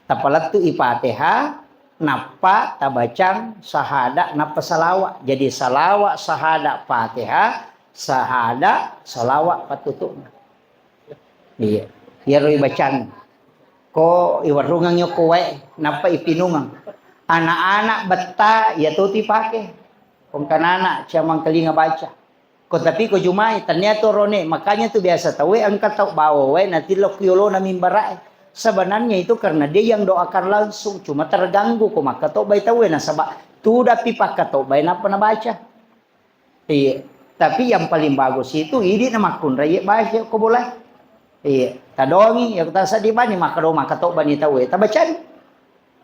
Tapalettu'i Fatihah, nappa tabacang sahada, nappa salawa. Jadi salawa, sahada, Fatihah, sahada, salawa pattutu'na. Iya. Iyaro ibacang. Ko iwarungang yoko wae, nappa ipinungeng. Anak-anak betta, iya to tu ipake. Kongkanana, ciamang kelinga baca. Ko tapi ko jumai, tania tu rone. Makanya tu biasa tauwe engka tau bawa wae, natillo ku yolona mimbara'e. Sebenarnya itu karena dia yang doakan langsung, cuma terganggu ko makkatobbai tauwe, nasaba tudappi pakkatobbai nappa nabaca. Iya. Tapi yang paling bagus itu idi na makkunrai baca ko bola. Iya. Tadongi, ya ta seddi bani makkado makkatobba ni tauwe. Tabacani.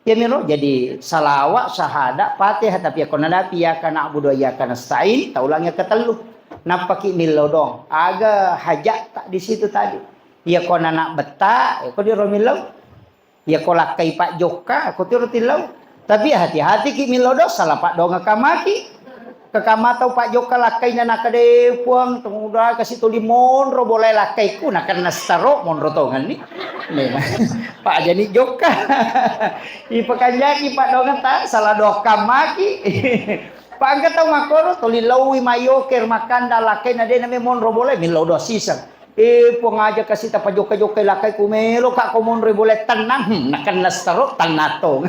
Iyamiro jadi salawa, sahada, Fatihah, tapi yakko nadapi iyyaka na'budu wa iyyaka nasta'in, taulang yang ketellu. Nappaki millau doang. Aga hajat tak di situ tadi. Iya ko anak betta, ya ko diro millau. Iya ko lakkai pajokka, ko tiro tillau. Tapi hati-hati ki millau dosa, la padonga kamaki. Kekama tau pajokka lakkaina nakade puang, tumuda kasi tuli monro bolai lakkaiku, nakenna staro monro tongenni. Memang. Pak jani jokka. Ipakanjaki padonga ta, salah doa kamaki. Pak engka tau makkoro, tuli laui mayoker makkanda lakkaina de name monro bolai, millau doa siseng. Eh, Puang aja kasi tapajokka-jokkai lakkai ku melo ka ko monroi boleh tenang. Hmm, nakenna staro tenang tong.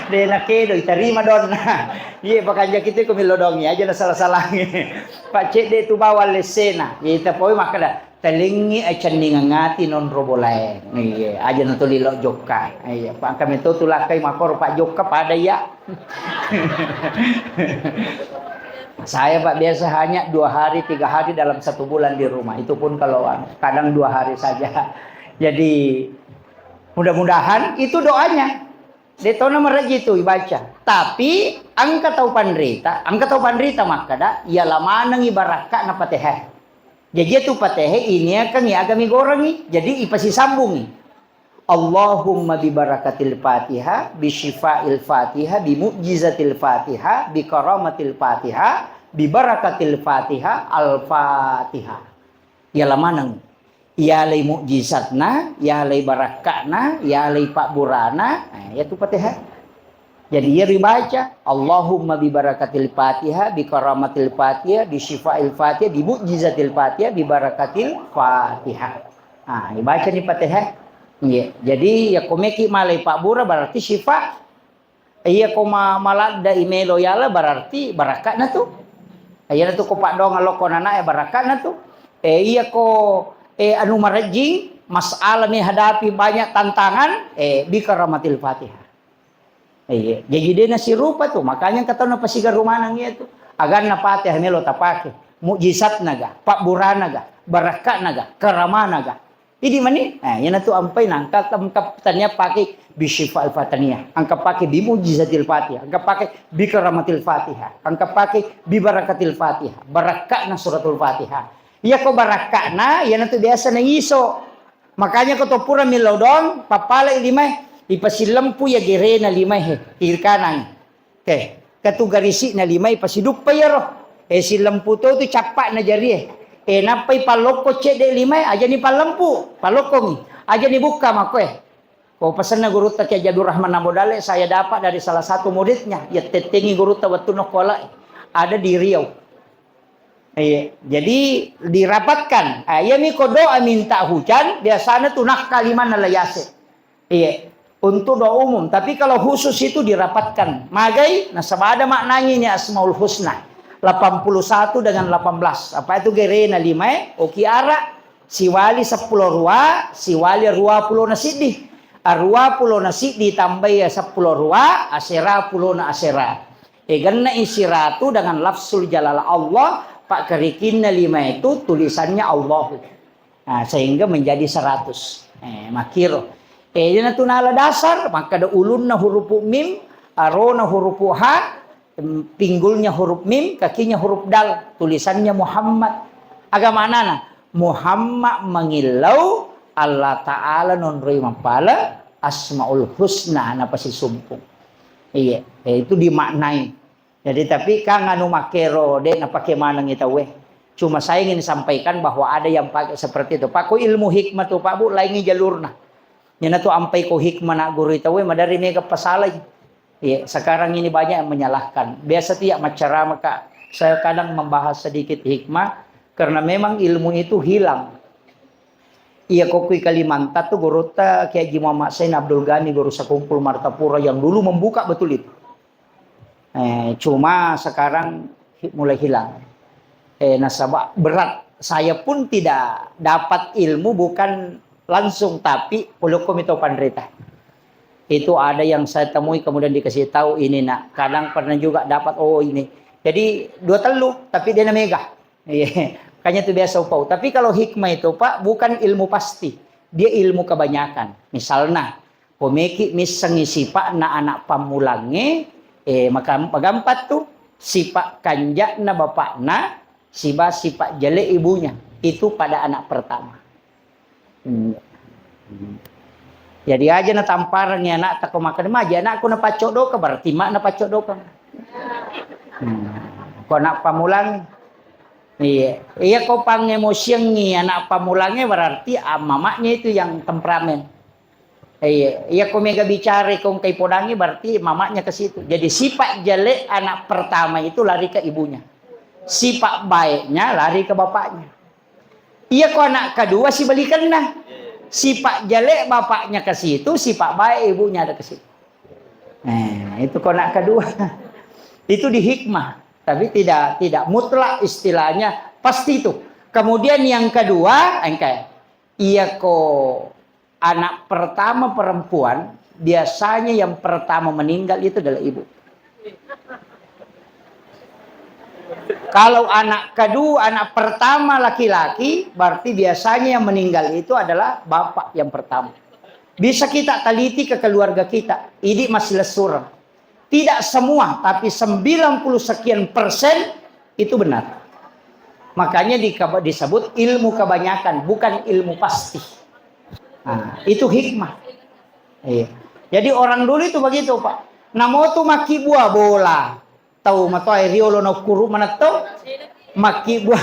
De nakedo itarima donna. Iye pakanjaki tu ko melo dongi aja na salah-salangi. Pak cedde tu bawang lessena. Iye tapoi makkeda telingi acenningang ati nonro bolae. Iye, aja na tuli lo jokka. Iye, pangka meto tu lakkai makoro pak jokka pada iya. Saya, Pak, biasa hanya dua hari, tiga hari dalam satu bulan di rumah. Itu pun kalau, anu, kadang dua hari saja. Jadi, mudah-mudahan itu doanya. Detona mereji itu ibaca. Tapi, engka tau panrita, engka tau panrita makkada, iya lamanengi barakka na Fatihah. Jaji iyatu Patehe iniakengngi agami gorengngi, jadi ipasisambungngi. Allahumma bi barakatil Fatihah, bi syifail Fatihah, bi mu'jizatil Fatihah, bi karamatil Fatihah, bi barakatil Fatihah, Al-Fatihah. Iyala maneng. Iyalai mu'jizatna, iyalai barakka'na, iyalai pabburana, eh, iyatu Patehe. Jadi, iya ribaca, Allahumma bi barakatil Fatihah, bi karamatil Fatihah, bi syifail Fatihah, bi mu'jizatil Fatihah, bi barakatil Fatihah. Ah, ibacani Fatihah. Iya. Jadi, iya ko meki malai pabbura berarti syifa. Iya ko ma-, maladda imelo yala berarti barakka'na tu. Iyana tu ko paddoang lokko nana e barakka'na tu. Eh, iya ko, eh, anu marejjing, masalah menghadapi banyak tantangan, eh, bi karamatil Fatihah. Iya, jaji de nasirupa tu, makanya engka tau napasigaru maneng iya tu. Aganna Fatihah melo tapake, mujizatna ga, pabburana ga, barakka'na ga, karamana ga. Idi mani, eh, iyana tu ampai nangka, engka tania pake bi syifail Fatihah, engka pake bi mujizatil Fatihah, engka pake bi karamatil Fatihah, engka pake bi barakatil Fatihah, barakka'na suratul Fatihah. Iya ko barakka'na, iyana tu biasa na iso. Makanya ko to pura millau doang, pappalai limae, ipasillempu iya gerena limae he, kiri kanan. Oke, ketu garisi'na limae pasiduppa iyaro. Eh, sillempu to tu cappa'na jarie. Eh, nappai pallokko cedde limae, ajani pallempu, pallokkongi. Ajani bukka makkoe. Ko pesenna gurutta Kiai Haji Abdul Rahman Nambodale, saya dapat dari salah satu muridnya, iya tettengi gurutta wettunna kolai. Ada di Riau. Iya, jadi dirapatkan. Ah, iyami ko doa minta hujan, biasana tu nakka limanna layase. Iya, untuk doa umum. Tapi kalau khusus itu dirapatkan. Magai, nasaba ada maknanya ini Asmaul Husna. Delapan puluh satu dengan delapan belas. Apa itu gerena lima, eh? Oki ara, siwali seppulo rua, siwali rua pulo na siddi. Arua pulo na siddi tambai seppulo rua, asera pulo na asera. Eganna isi ratu dengan lafzul jalalah Allah, pak kerikinna lima itu tulisannya Allahu. Nah, sehingga menjadi seratus. Eh, makkiro. Eh, iyana tu nala dasar, makkada ulunna hurupu mim, arona hurupu ha, em, pinggulnya huruf mim, kakinya huruf dal, tulisannya Muhammad. Aga manana? Muhammad mangillau Allah Ta'ala nonroi mappala Asmaul Husna napasisumpung. Iya, eh, itu dimaknai. Jadi, tapi kan anu makkero, de' napake manengi tauwe. Cuma saya ingin sampaikan bahwa ada yang pakai seperti itu. Pak, ko ilmu hikmah tu, Pak, Bu, laingi jalurna. Iyana tu ampai ko hikmah na guru tauwe, maderri mega pasalai. Iya, sekarang ini banyak yang menyalahkan. Biasa tu ya maccarama, Kak. Saya kadang membahas sedikit hikmah karena memang ilmu itu hilang. Iya, ko kui Kalimantan tu gurutta Kiai Haji Muhammad Zain Abdul Ghani, guru sekumpul Martapura yang dulu membuka betul itu. Eh, cuma sekarang hi-, mulai hilang. Eh, nasaba berat. Saya pun tidak dapat ilmu bukan langsung, tapi polokko mito panrita. Itu ada yang saya temui kemudian dikasih tahu ini, nak. Kadang pernah juga dapat, oh, ini. Jadi dua tellu, tapi dia namega. Iya. Makanya itu biasa upau. Tapi kalau hikmah itu, Pak, bukan ilmu pasti. Dia ilmu kebanyakan. Misalnya, ko meki missengi sipa'na anak pammulangnge, eh, maka-, magampat tu, sipa' kanja'na bapa'na, siba sipa' jale ibunya. Itu pada anak pertama. Hmm. Jadi aja natampareng ya anak tako makan maji anakku napaccoddoka, berarti mak napaccoddoka. Hmm. Ko anak pamulang, iya, iya ko pangemosiangi anak pamulangnge berarti, ah, mamanya itu yang temperamen. Iya, iya ko mega bicara ko engkai podangi berarti mamanya ke situ. Jadi sifat jelek anak pertama itu lari ke ibunya. Sifat baiknya lari ke bapaknya. Iya ko anak kedua sibalikanna. Sifat jelek bapaknya ke situ, sifat baik ibunya ada ke situ. Nah, itu ko anak kedua. Itu di hikmah, tapi tidak tidak mutlak istilahnya pasti itu. Kemudian yang kedua, engkai. Iya ko anak pertama perempuan, biasanya yang pertama meninggal itu adalah ibu. Kalau anak kedua, anak pertama laki-laki, berarti biasanya yang meninggal itu adalah bapak yang pertama. Bisa kita teliti ke keluarga kita, idi masih lesureng. Tidak semua, tapi sembilan puluh sekian persen itu benar. Makanya di-, disebut ilmu kebanyakan, bukan ilmu pasti. Nah, itu hikmah. Iya. Jadi orang dulu itu begitu, Pak. Namo tu makkibua bola. Tau matoa riolo nokkuru manetto. Makkibua,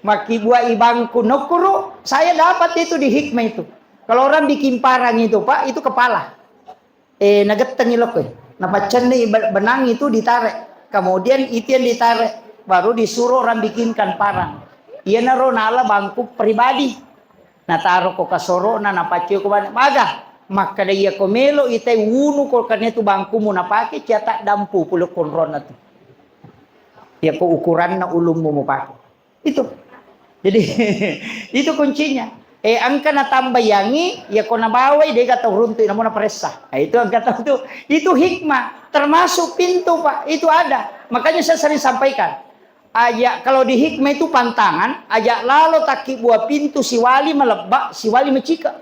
makkibua ibangku nokkuru. Saya dapat itu di hikmah itu. Kalau orang bikin parang itu, Pak, itu kepala. Eh, nagettengi lokko, eh. Napaccenni be-, benang itu ditarik. Kemudian itu yang ditarik, baru disuruh orang bikinkan parang. Iyanaro nala bangku pribadi. Nataro ko kasoro'na, napaccoi ko bane. Maga, makkeda iya ko melo itai wunu ko karena itu bangkumu napake, cia taddampu pole konronna tu. Iya ko ukuranna ulummu mupake. Itu. Jadi, itu kuncinya. Eh, engka natambayangi, ya ko nabawai, dega tau runtu, namo naparessa. Nah, itu engka tau tu. Itu hikmah, termasuk pintu, Pak. Itu ada. Makanya saya sering sampaikan. Aja, kalau di hikmah itu pantangan, aja lalo takkibua pintu siwali malebba, siwali macika.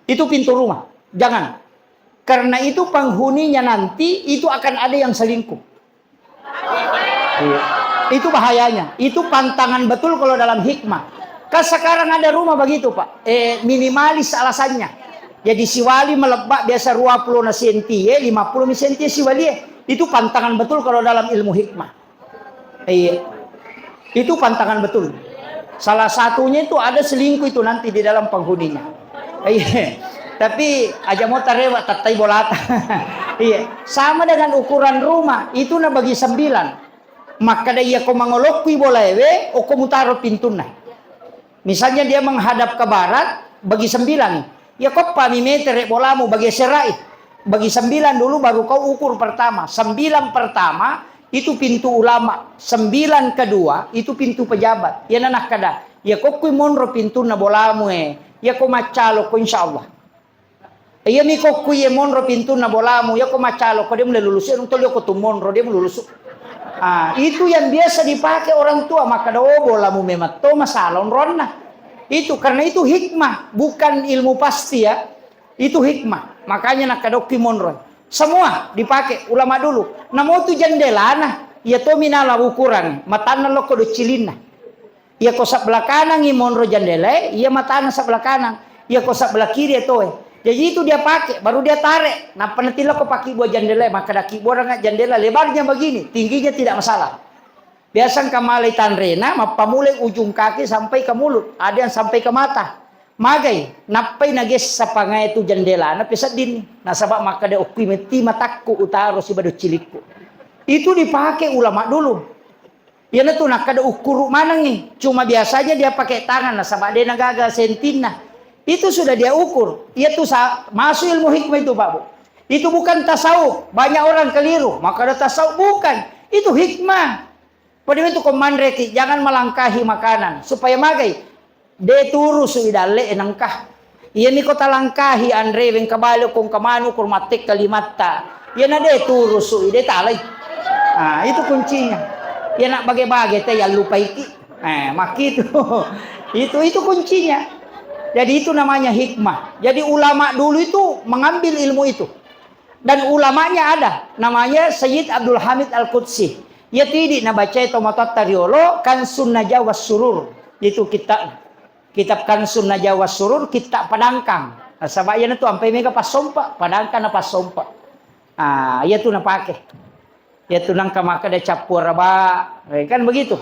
Itu pintu rumah. Jangan. Karena itu penghuninya nanti, itu akan ada yang selingkuh. Iya. Itu bahayanya. Itu pantangan betul kalau dalam hikmah. Kan sekarang ada rumah begitu, Pak. Eh, minimalis alasannya. Jadi siwali melebbak biasa dua puluh na senti, eh, lima puluh senti siwali, eh. Itu pantangan betul kalau dalam ilmu hikmah. Iya. Itu pantangan betul. Salah satunya itu ada selingkuh itu nanti di dalam penghuninya. Iya. Tapi aja mau tarewa tattai bolata. Iya. Sama dengan ukuran rumah, itu na bagi sembilan. Makkeda iya ko mangolokkui bolaewe, okko mutaro pintunna. Misalnya dia menghadap ke barat, bagi sembilan. Ya koppami metere bolamu, bagi serai. Bagi sembilan dulu, baru kau ukur pertama. Sembilan pertama, itu pintu ulama. Sembilan kedua, itu pintu pejabat. Ya nanakkada, ya kokkui monro pintunna bolamu, eh. Ya ko maccalo ko, insya Allah. Iyami kokku iye monro pintunna bolamu, yako macalo ko dia mulai lulusu, nonton lioko tu monro dia mulai lulusu. Ah, itu yang biasa dipakai orang tua, maka do bolamu memang to masalah onronna. Itu karena itu hikmah, bukan ilmu pasti ya. Itu hikmah. Makanya nakadokki monro. Semua dipakai ulama dulu. Namo tu jendelana, iya to minala ukuran, matanna lokko do cilinna. Iya ko sebelah kanangngi monro jendelae, iya matana sebelah kanang. Iya ko sebelah kiri etoe. Jadi itu dia pakai, baru dia tarik. Nappa natiloko pakai buah jendelae, maka daki buah dengan jendela lebarnya begini, tingginya tidak masalah. Biasa engka malai tanrena, mappamulai ujung kaki sampai ke mulut, ada yang sampai ke mata. Magai, nappai nagessa pangae tu jendelana peseddinni. Nasaba makkeda, "Okkui metti matakku utaro siba doccilikku." Itu dipakai ulama dulu. Iyanatu nakkeda ukkuru manengngi. Cuma biasanya dia pakai tangan, nasaba de nagaga sentinna. Itu sudah dia ukur. Iyatu sa-, masuk ilmu hikmah itu, Pak Bu. Itu bukan tasawuf. Banyak orang keliru. Makkeda tasawuf, bukan. Itu hikmah. Pada itu ko manreki, jangan melangkahi makanan. Supaya magai, de turusu i dalle e nengka. Iyami ko talangkahi anre, wengka bale, ko engka manu, ko mattekka limatta. Iyana de turusu i, de talai. Ah, itu kuncinya. Iyana bage-bage te yallupaiki. Eh, makkitu. Itu, itu kuncinya. Jadi itu namanya hikmah. Jadi ulama dulu itu mengambil ilmu itu. Dan ulamanya ada, namanya Sayyid Abdul Hamid Al-Qudsi. Iyatu idi nabacai tomatoatta riolo, Kansun Najah was Surur. Itu kitab, kitab Kansun Najah was Surur, kitab Padangkang. Nasaba iyanatu ampai mega passompa, Padangkang na passompa. Ah, iyatu napake. Iyatu nangka makkeda cappu araba, eh, kan begitu.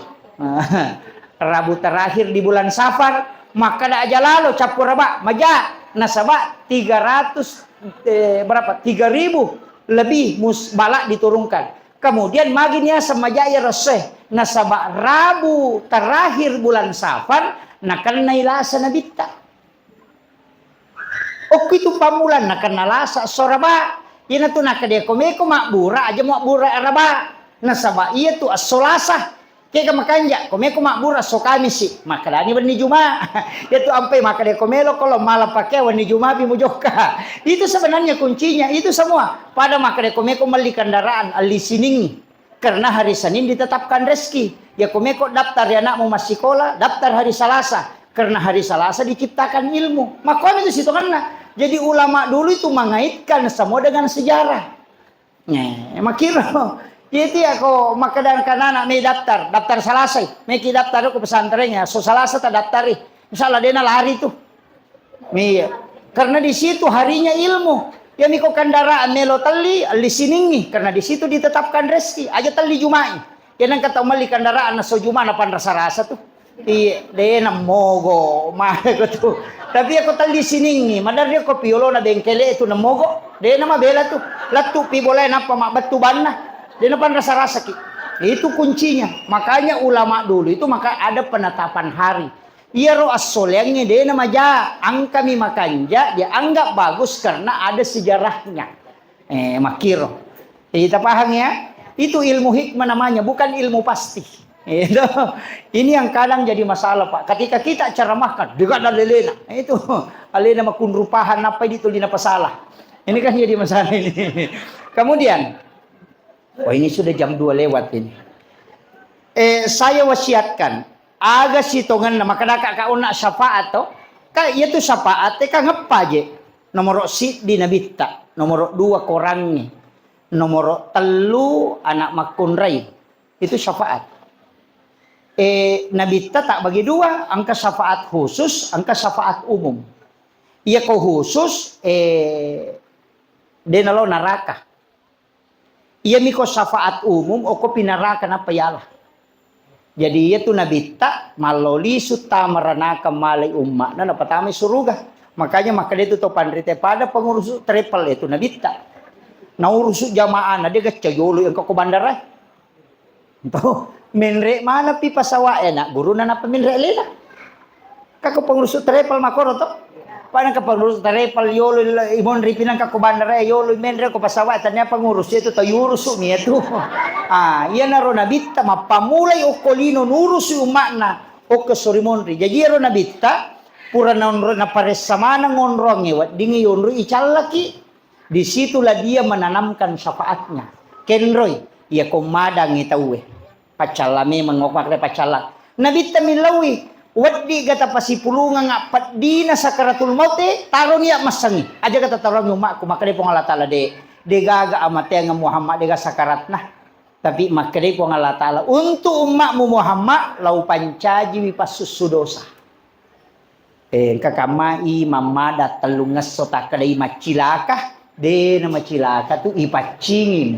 Rabu terakhir di bulan Safar, makkeda aja lalo cappu araba, maja, nasaba tiga ratus, eh, berapa? Tiga ribu lebih mus-, balak diturunkan. Kemudian magi niaseng maja iya ressoe, nasaba Rabu terakhir bulan Safar, nakennai lasa nabitta. Okko itu pammulanna kenna lasa esso Araba. Iyanatu nakkeda ko meko mabbura, aja mabbura Araba. Nasaba iyatu esso Lasa. Kega makanja, ko meko mabbura esso Kamisi, makkedani wenni Juma. Iyatu ampai makkeda ko melo ko lo mala pakeang wenni Juma pi mujokka. Itu sebenarnya kuncinya, itu semua. Pada makkeda ko meko melli kendaraan, elli siningi. Karena hari Senin ditetapkan rezeki. Ya, ko meko daftar ya anakmu massikola, daftar hari Selasa. Karena hari Selasa diciptakan ilmu. Makanya itu sitonganna. Jadi ulama dulu itu mengaitkan semua dengan sejarah. Nih, makiro. Iya, itu ya ko makkeda kanana me daftar, daftar Selasa. Meki daftar ko pesantren ya, so Selasa tak daftari. Misalnya dia lari tuh. Iya. Karena di situ harinya ilmu. Ya miko kendaraan melo telli, elli siningi. Karena di situ ditetapkan rezeki. Aja telli Jumai. Ya nang kata melli kendaraan na so Juma na panrasa-rasa tuh. Iya, de na mogo. Mare ko tuh. Tapi ya ko telli siningi, madar dia ko piolo na bengkele itu na mogo. De na mabela tuh. Lettu pi bola nappa mabbettu banna. De na panrasa-rasa ki. Itu kuncinya. Makanya ulama dulu itu maka ada penetapan hari. Iyaro assoleangnge de namaja, angkami makanja, dianggap bagus karena ada sejarahnya. Eh, makkiro. Jadi, kita paham ya? Itu ilmu hikmah namanya, bukan ilmu pasti. Itu. Ini yang kadang jadi masalah, Pak. Ketika kita ceramahkan, dekat dan lelena. Itu alena makunrupahan apa itu lina pasalah. Ini kan jadi masalah ini. Kemudian, oh, ini sudah jam dua lewat ini. Eh, saya wasiatkan, aga sitongenna, makkedaka ka onna syafaat to? Ka iyatu syafaat e ka ngeppa je. Nomoro siddi nabitta, nomoro dua korangnge, nomoro tellu anak makkunrai. Itu syafaat. Eh, nabitta tak bagi dua, engka syafaat khusus, engka syafaat umum. Iya ko khusus, eh, de nalo naraka. Iyami ko syafaat umum, okko pinaraka nappa yala. Jadi iyatu nabitta, mallo lisu tama ranaka malai umma'na, napatamai suruga. Makanya makkeda itu to panrita pada pengurus travel itu nabitta. Naurusu jamaah na de gacca yolo engka ko bandara. Tuh, menre mana pi pasawa e, nak guruna napa menre lena. Kako pengurus travel makoro to. Pada ke pengurus travel yolo imonri pinang kako bandara yolo menre ko pasawa, tania pengurus itu tau yurusu mi itu. Ah, iya naro nabitta mappamulai okko lino nurusu umma'na okko sori monri. Jadi iyaro nabitta pura naonro naparessa maneng onroangnge weddingngi yonro icallaki. Di situlah dia menanamkan syafaatnya. Kenroi, iya ko madangngi tauwe. Paccalla memeng, makkeda paccalla. Nabitta millauwi, weddi gata pasipulungang appeddina sakaratul maute, taroni ya massangi. Aja gata tarongi umma'ku, makkeda Puang Allah Taala de, de gaga amateang Muhammad, de gaga sakaratna. Tapi makkeda Puang Allah Taala, untuk umma'mu Muhammad, lau pancajiwi passussu dosa. Eh, engka kamma i mammada tellungesso takkedai maccilaka, de na macilaka tu ipaccingin.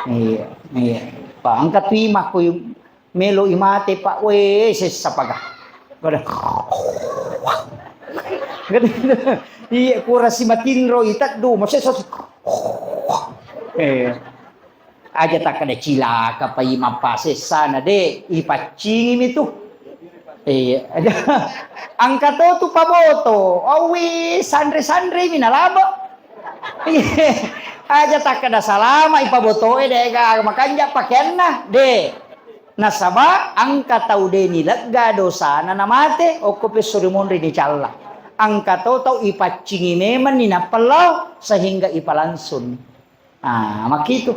Iya, iya. Pa engka tu i makku Melo i mate, Pak, we, sessa paga. Kada. Kada. Iya, kurasi matinro i teddu, masessa. Eh. Aja takkeda cilaka pa i mappasessana, de, ipaccingimi tu. Iya. Engka to tu paboto, awi sanre-sanremi nalabo. Iya. Aja takkeda salama i pabotoe, de, ga makanja pakeanna, de. Nasaba engka tau de nilegga dosana namate, okko pesso ri monri nicalla. Engka to tau ipaccingi memenni nappa lao sehingga ipalangsung. Ah, makkitu.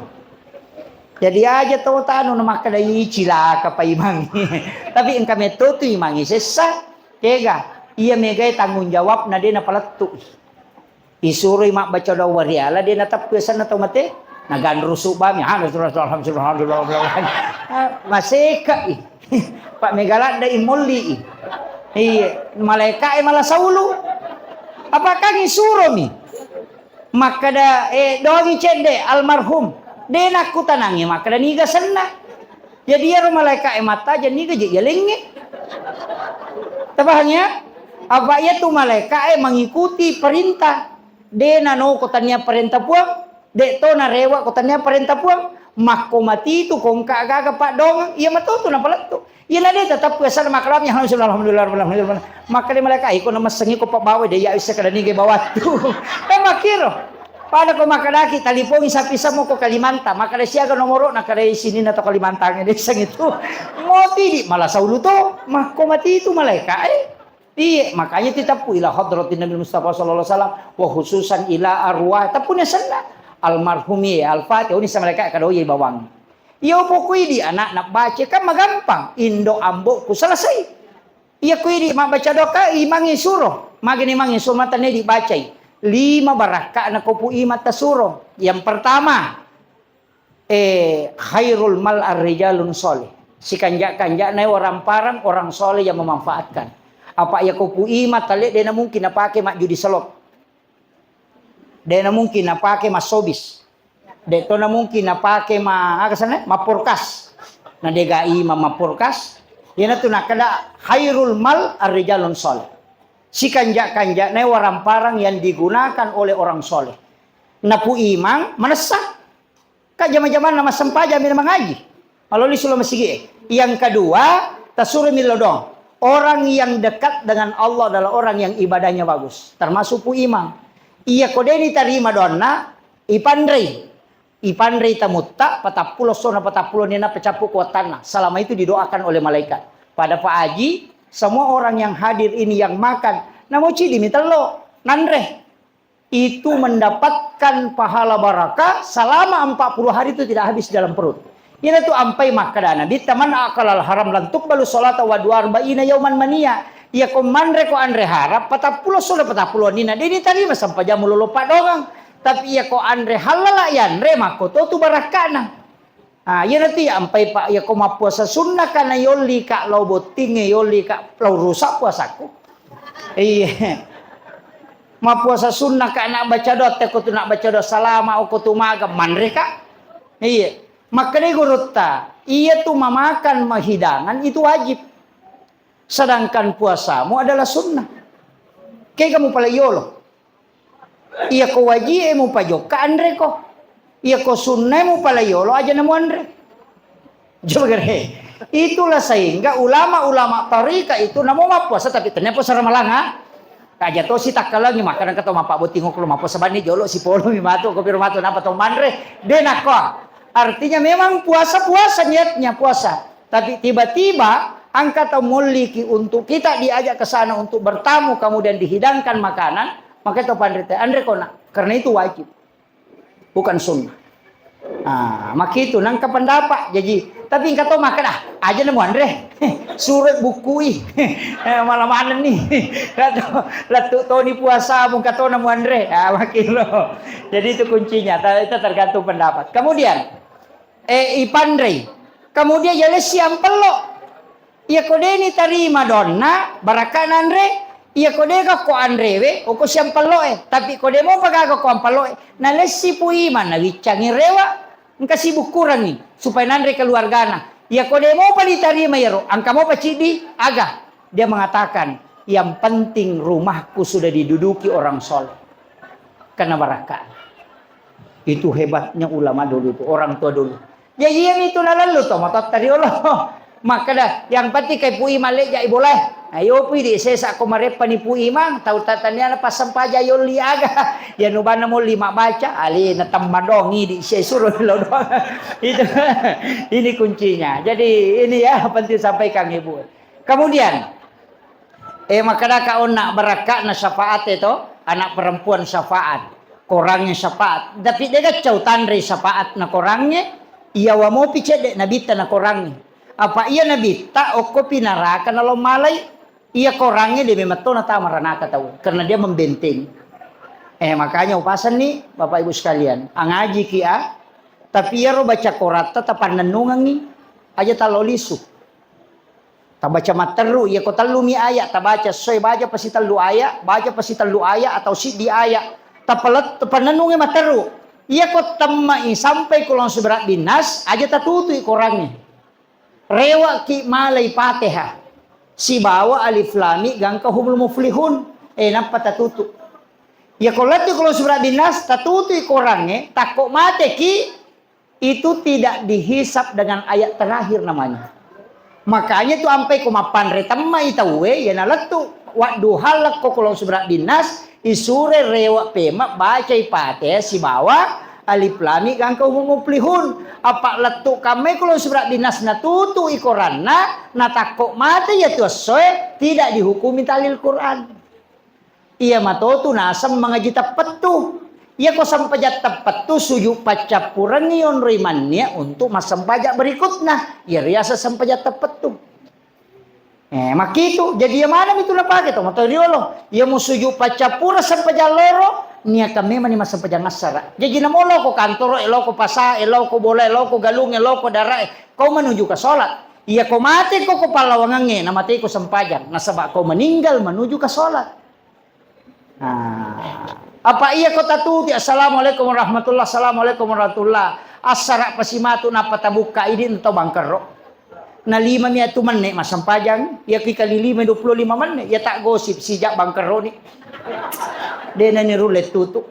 Jadi aja to tanu na makkeda, "Ih, cilaka pa imangnge." Tapi engka metto tu imangnge sessa, kega? Iya megae tanggung jawabna de napalettu. Isuroi mabbaca doa wariala, de nateppu asenna tau mate. Naganrusu bami, alhamdulillah, alhamdulillah, alhamdulillah. Ah, maseka i. Pak mega ladde i molli i. Iya, malaika e mala saulu. Apakah isuromi? Makkeda, eh, dongi cedde almarhum. De nakkutanangi makkeda niga senna. Jadi iyaro malaika e mattaja niga je yalengnge. Tapahang ya? Apa iya tu malaika e mengikuti perintah. De nano ko tania perintah Puang, de to narewa ko tania perintah Puang. Makko mati tu kongka gaga paddongeng, iya matotu napalettu. Iyana de tetap biasa makkeda, "Alhamdulillah, alhamdulillah, alhamdulillah." Makkeda malaika, "Iko namassengi ko pabbawa de ya isse kada nige bawattu." Eh, makkiro. Pada ko makkedaki talipongi sapi samo ko Kalimantan, makkeda siaga nomoro, na kada sininna to Kalimantan de seng itu. Moti di malah saulu to, makko mati itu malaika, eh. Iye, makanya titappu ila hadratin Nabi Mustafa sallallahu alaihi wasallam, wa khususan ila arwah, tappuni senna almarhum, iye, Al-Fatihah, oni sama malaika kadoi bawang. Iya, pokoi di anak nak baca kan magampang. Indo amboku selesai. Iya, kui di mabbaca doa, imangi suro. Magini mangi suro mata ne dibacai. Lima barakka na kopu imat tasuro. Yang pertama, eh, khairul mal ar-rijalun soleh. Sikanja-kanjana orang parang, orang soleh yang memanfaatkan. Apa iya kopu imat tale, dena mungkin napake mak judi slot. Dena mungkin napake massobis. De to na mungkin napake ma-, aga sana, mapporkas. Na dega imam mapporkas. Iyana tu nakkeda khairul mal ar-rijalun soleh. Sikanja-kanjana orang parang yang digunakan oleh orang soleh. Napu imang manessa. Ka jama-jamanna massempajang mi mangaji. Maloli sulo masigi e. Yang kedua, tasuro millo dong. Orang yang dekat dengan Allah adalah orang yang ibadahnya bagus. Termasuk pu imang. Iya ko deni tarima doanna, ipanrei. Ipanrei tamutta, patappulo sona patappulo nina pecappu kuatanna. Selama itu didoakan oleh malaikat. Pada Pak Haji, semua orang yang hadir ini yang makan, namo cidi mi tello, nanre. Itu mendapatkan pahala barakah selama empat puluh hari itu tidak habis dalam perut. Iyana tu ampai makkeda Nabitta, "Man akalal haram lan tuqbalu salata wa dua arba'ina yauman mania." Iya ko manre ko anre harap, patappulo solo patappulo nina, deni tarima sampajang mulolo padongeng. Tapi iya ko anre halala yanre, makko to tu barakkana. Ah, iyana tu iya ampai, Pak, iya ko mappuasa sunnah ka na yolli ka lao bottingnge, yolli ka lao rusak puasaku. Iya. Mappuasa sunnah ka nak baca doa, te ko tu nak baca doa salama, ko tu maga, manre ka. Iya. Makkedai gurutta, iya tu mamakan mahidangan itu wajib. Sedangkan puasamu adalah sunnah. Kega mupalai yolo. Iya ko wajie mupajokka anre ko. Iya ko sunnae mupalai yolo aja namu anre. Coba gere. Itulah sehingga ulama-ulama tarika itu namo mappuasa tapi tania puasa Ramalang, ha? Aja to si takkalangi makkeda engka to mappabotting okko lo mappuasa banni jolo sipolo mi matu ko piro matu napa to manre. De nakko. Artinya memang puasa, puasa niatnya puasa. Tapi tiba-tiba engka tau molliki untuk kita diajak ke sana untuk bertamu, kemudian dihidangkan makanan, maka itu panrita, anre kona, karena itu wajib, bukan sunnah. Ah, makitu nangka pendapat. Jadi, tapi engka to makkeda, "Ah, aja namu anre." Suro bukkui. Eh, malah manenni. Lettu toni puasa, mungka to namu anre. Ah, makilo. Jadi itu kuncinya, ta-, itu tergantung pendapat. Kemudian, eh, ipanrei. Kemudian yalessi ampello. Iya ko deni tarima donna, barakka nanre. Iya ko dega ko anrewe, oko siampello e. Tapi ko demo pagaga ko ampello e, nalessi pu iman, nawiccangi rewa, engka sibukkurangi supaya nanre keluargana. Iya ko de mopa ditarima iyaro, engka mopa ciddi, aga? Dia mengatakan, "Yang penting rumahku sudah diduduki orang soleh." Karena barakka. Itu hebatnya ulama dulu itu, orang tua dulu. Ya iya itu nalallu to, matotta riolo. Makkeda, "Yang penting kai pui malleja i bolae." Ayo pui di sesa ko mareppani pui mang, tau tataniana passampaja yolli aga. Ya nubanna molli mabbaca, ali na temmadongi di sesuro lo doang. Itu, ini kuncinya. Jadi ini ya penting sampaikan Ibu. Kemudian, eh, makkedaka onna barakka'na syafaat e to, anak perempuan syafaat, korangnge syafaat. Tapi de gaccau tanrei syafaat na korangnge, iya wa mopi cedde nabitta na korangnge. Apa iya nabitta okkopi naraka nalo malai, iya korangnge de memetto natama ranaka tau, karena dia membentengi. Eh, makanya upasanni Bapak Ibu sekalian, angajiki a, tapi iyaro baca koratta tapannennungengi, aja talo lisu. Tabaca matteru, iya ko tellumi ayat, tabaca sesuai, baca pasi tellu ayat, baca pasi tellu ayat atau siddi ayat. Tapelet-, tapannennungi matteru. Iya ko temmai sampai kulon suberat binnas, aja tatutui korangnge. Rewaki malai Fatihah. Sibawa alif lam mim gangka humul muflihun. Eh, nappa tatutu. Iya ko lettu kulon suberat binnas, tatutui korangnge, takko mateki, itu tidak dihisab dengan ayat terakhir namanya. Makanya tu ampai ko mappanre temmai tauwe, ya nalettu wadduha lekko kulon suberat binnas, isure rewe pema bacai Fatihah sibawa alif lam mim gangka humul muflihun. Apa lettu kammai kulon suberat binnas natutu i koranna, natakko mate ya tu essoe, tidak dihukumi talil Quran. Iya matotu naseng mangaji teppettu. Iya ko sempajang teppettu, sujud paccappurengngi onroi mannia untuk massempajang berikutna. Iya riaseng sempajang teppettu. Eh, makkitu. Jadi iya maneng itu napake to, mato riolo. Iya mu sujud paccappureng sempajang loro, niakan memang ni massempajang assara. Jadi namo loko kantoro, eh, loko pasa, eh, loko bola, eh, loko galung, eh, loko dara, eh, kau menuju ke sholat. Iya ko mate ko, ko pallawangangnge, na mate ko sempajang. Nasaba ko meninggal menuju ke sholat. Nah, apa iya ko tatuti, "Assalamualaikum warahmatullah, assalamualaikum warahmatullah." Assara pasimatu nappa tabukka idi tau bangkerro. Na lima mi atu menne massempajang, iya ki kali lima dua puluh lima menne, iya tak gosip sijak bangkerro ni. Dena ni rulle tutu.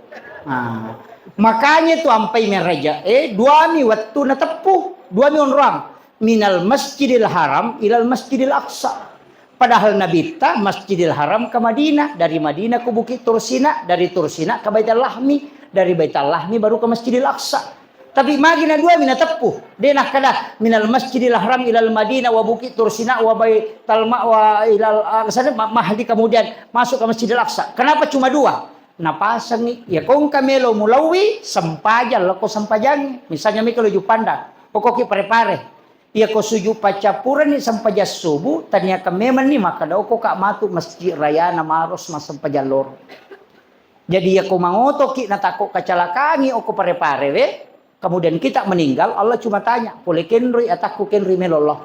Nah, makanya tu ampai meraja, eh, dua mi wettu nateppu, dua mi onroang. Minal Masjidil Haram ilal Masjidil Aqsa. Padahal Nabitta Masjidil Haram ke Madinah, dari Madinah ke Bukit Tursina, dari Tursina ke Baitul Lahmi, dari Baitul Lahmi baru ke Masjidil Aqsa. Tapi magi na dua mi nateppu, de nakkada minal Masjidil Haram ilal Madinah wa Bukit Tursina wa Baitul Ma-, wa ilal, ah, sana, ma-, Mahdi, kemudian masuk ke Masjidil Aqsa. Kenapa cuma dua? Napasengi, ya kongka melo mulawi sempajang, loko sempajang. Misalnya mi kalau Jupanda, pokokki pare-pare. Iya ko sujud paccappurenni sempajang subuh, taniakan memang ni makkada, "Okko ka matu masjid rayana maros massempajang loro." Jadi iya ko mangotoki natakko kacalakangi okko pare-pare we, kemudian kita meninggal, Allah cuma tanya, "Pole kenroi atakku, kenroi melo lo?"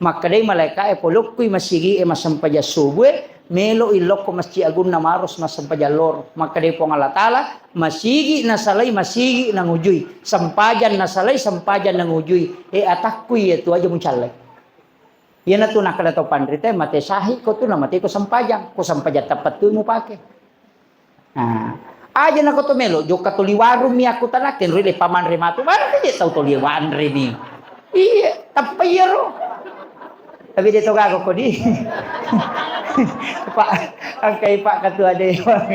Makkadai malaika e, "Pole okkui masigi e massempajang subuh e, melo illokko masjid agunna maros massempajang loro." Makkadai Puang Allah Taala, "Masigi nasalai, masigi nangujui. Sempajang nasalai, sempajang nangujui. E, atakku iya tu aja mucallai." Iyanatu nakkeda tau panrita, "Mate syahid ko tu, namate ko sempajang. Ko sempajang teppettu mupake." Nah, aja nako to melo, jokka toli warung mi aku tanakke, nroi le pamanre matu. Mana je tau toli wanre mi. Iya, tappa iyaro. Tapi de to gaga kodi. Pak, angkai Pak Ketua Dewan.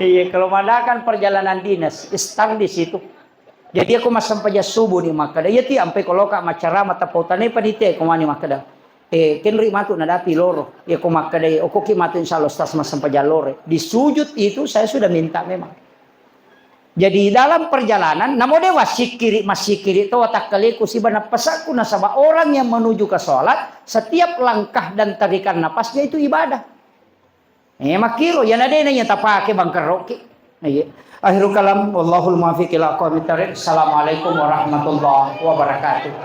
Iya, kalau mengadakan perjalanan dinas, start di situ. Jadi aku massempajang subuh ni makkeda, iya ti ampai ko loka maccarama tapau tane panitia ko mani makkeda, "Eh, kenri matu nadapi loro." Iya ko makkeda, "Okoki matu insya Allah Ustaz massempajang loro." Di sujud itu saya sudah minta memang. Jadi dalam perjalanan, namo de wassikkiri, massikkiri to watakkaleku siba nappasakku, nasaba orang yang menuju ke sholat, setiap langkah dan tarikan napasnya itu ibadah. Eh, makkiro, iyana de naiya tapake bangkerroki. Iya. Akhirul kalam, wallahul muwaffiq ila aqwamit thariq. Assalamualaikum warahmatullahi wabarakatuh.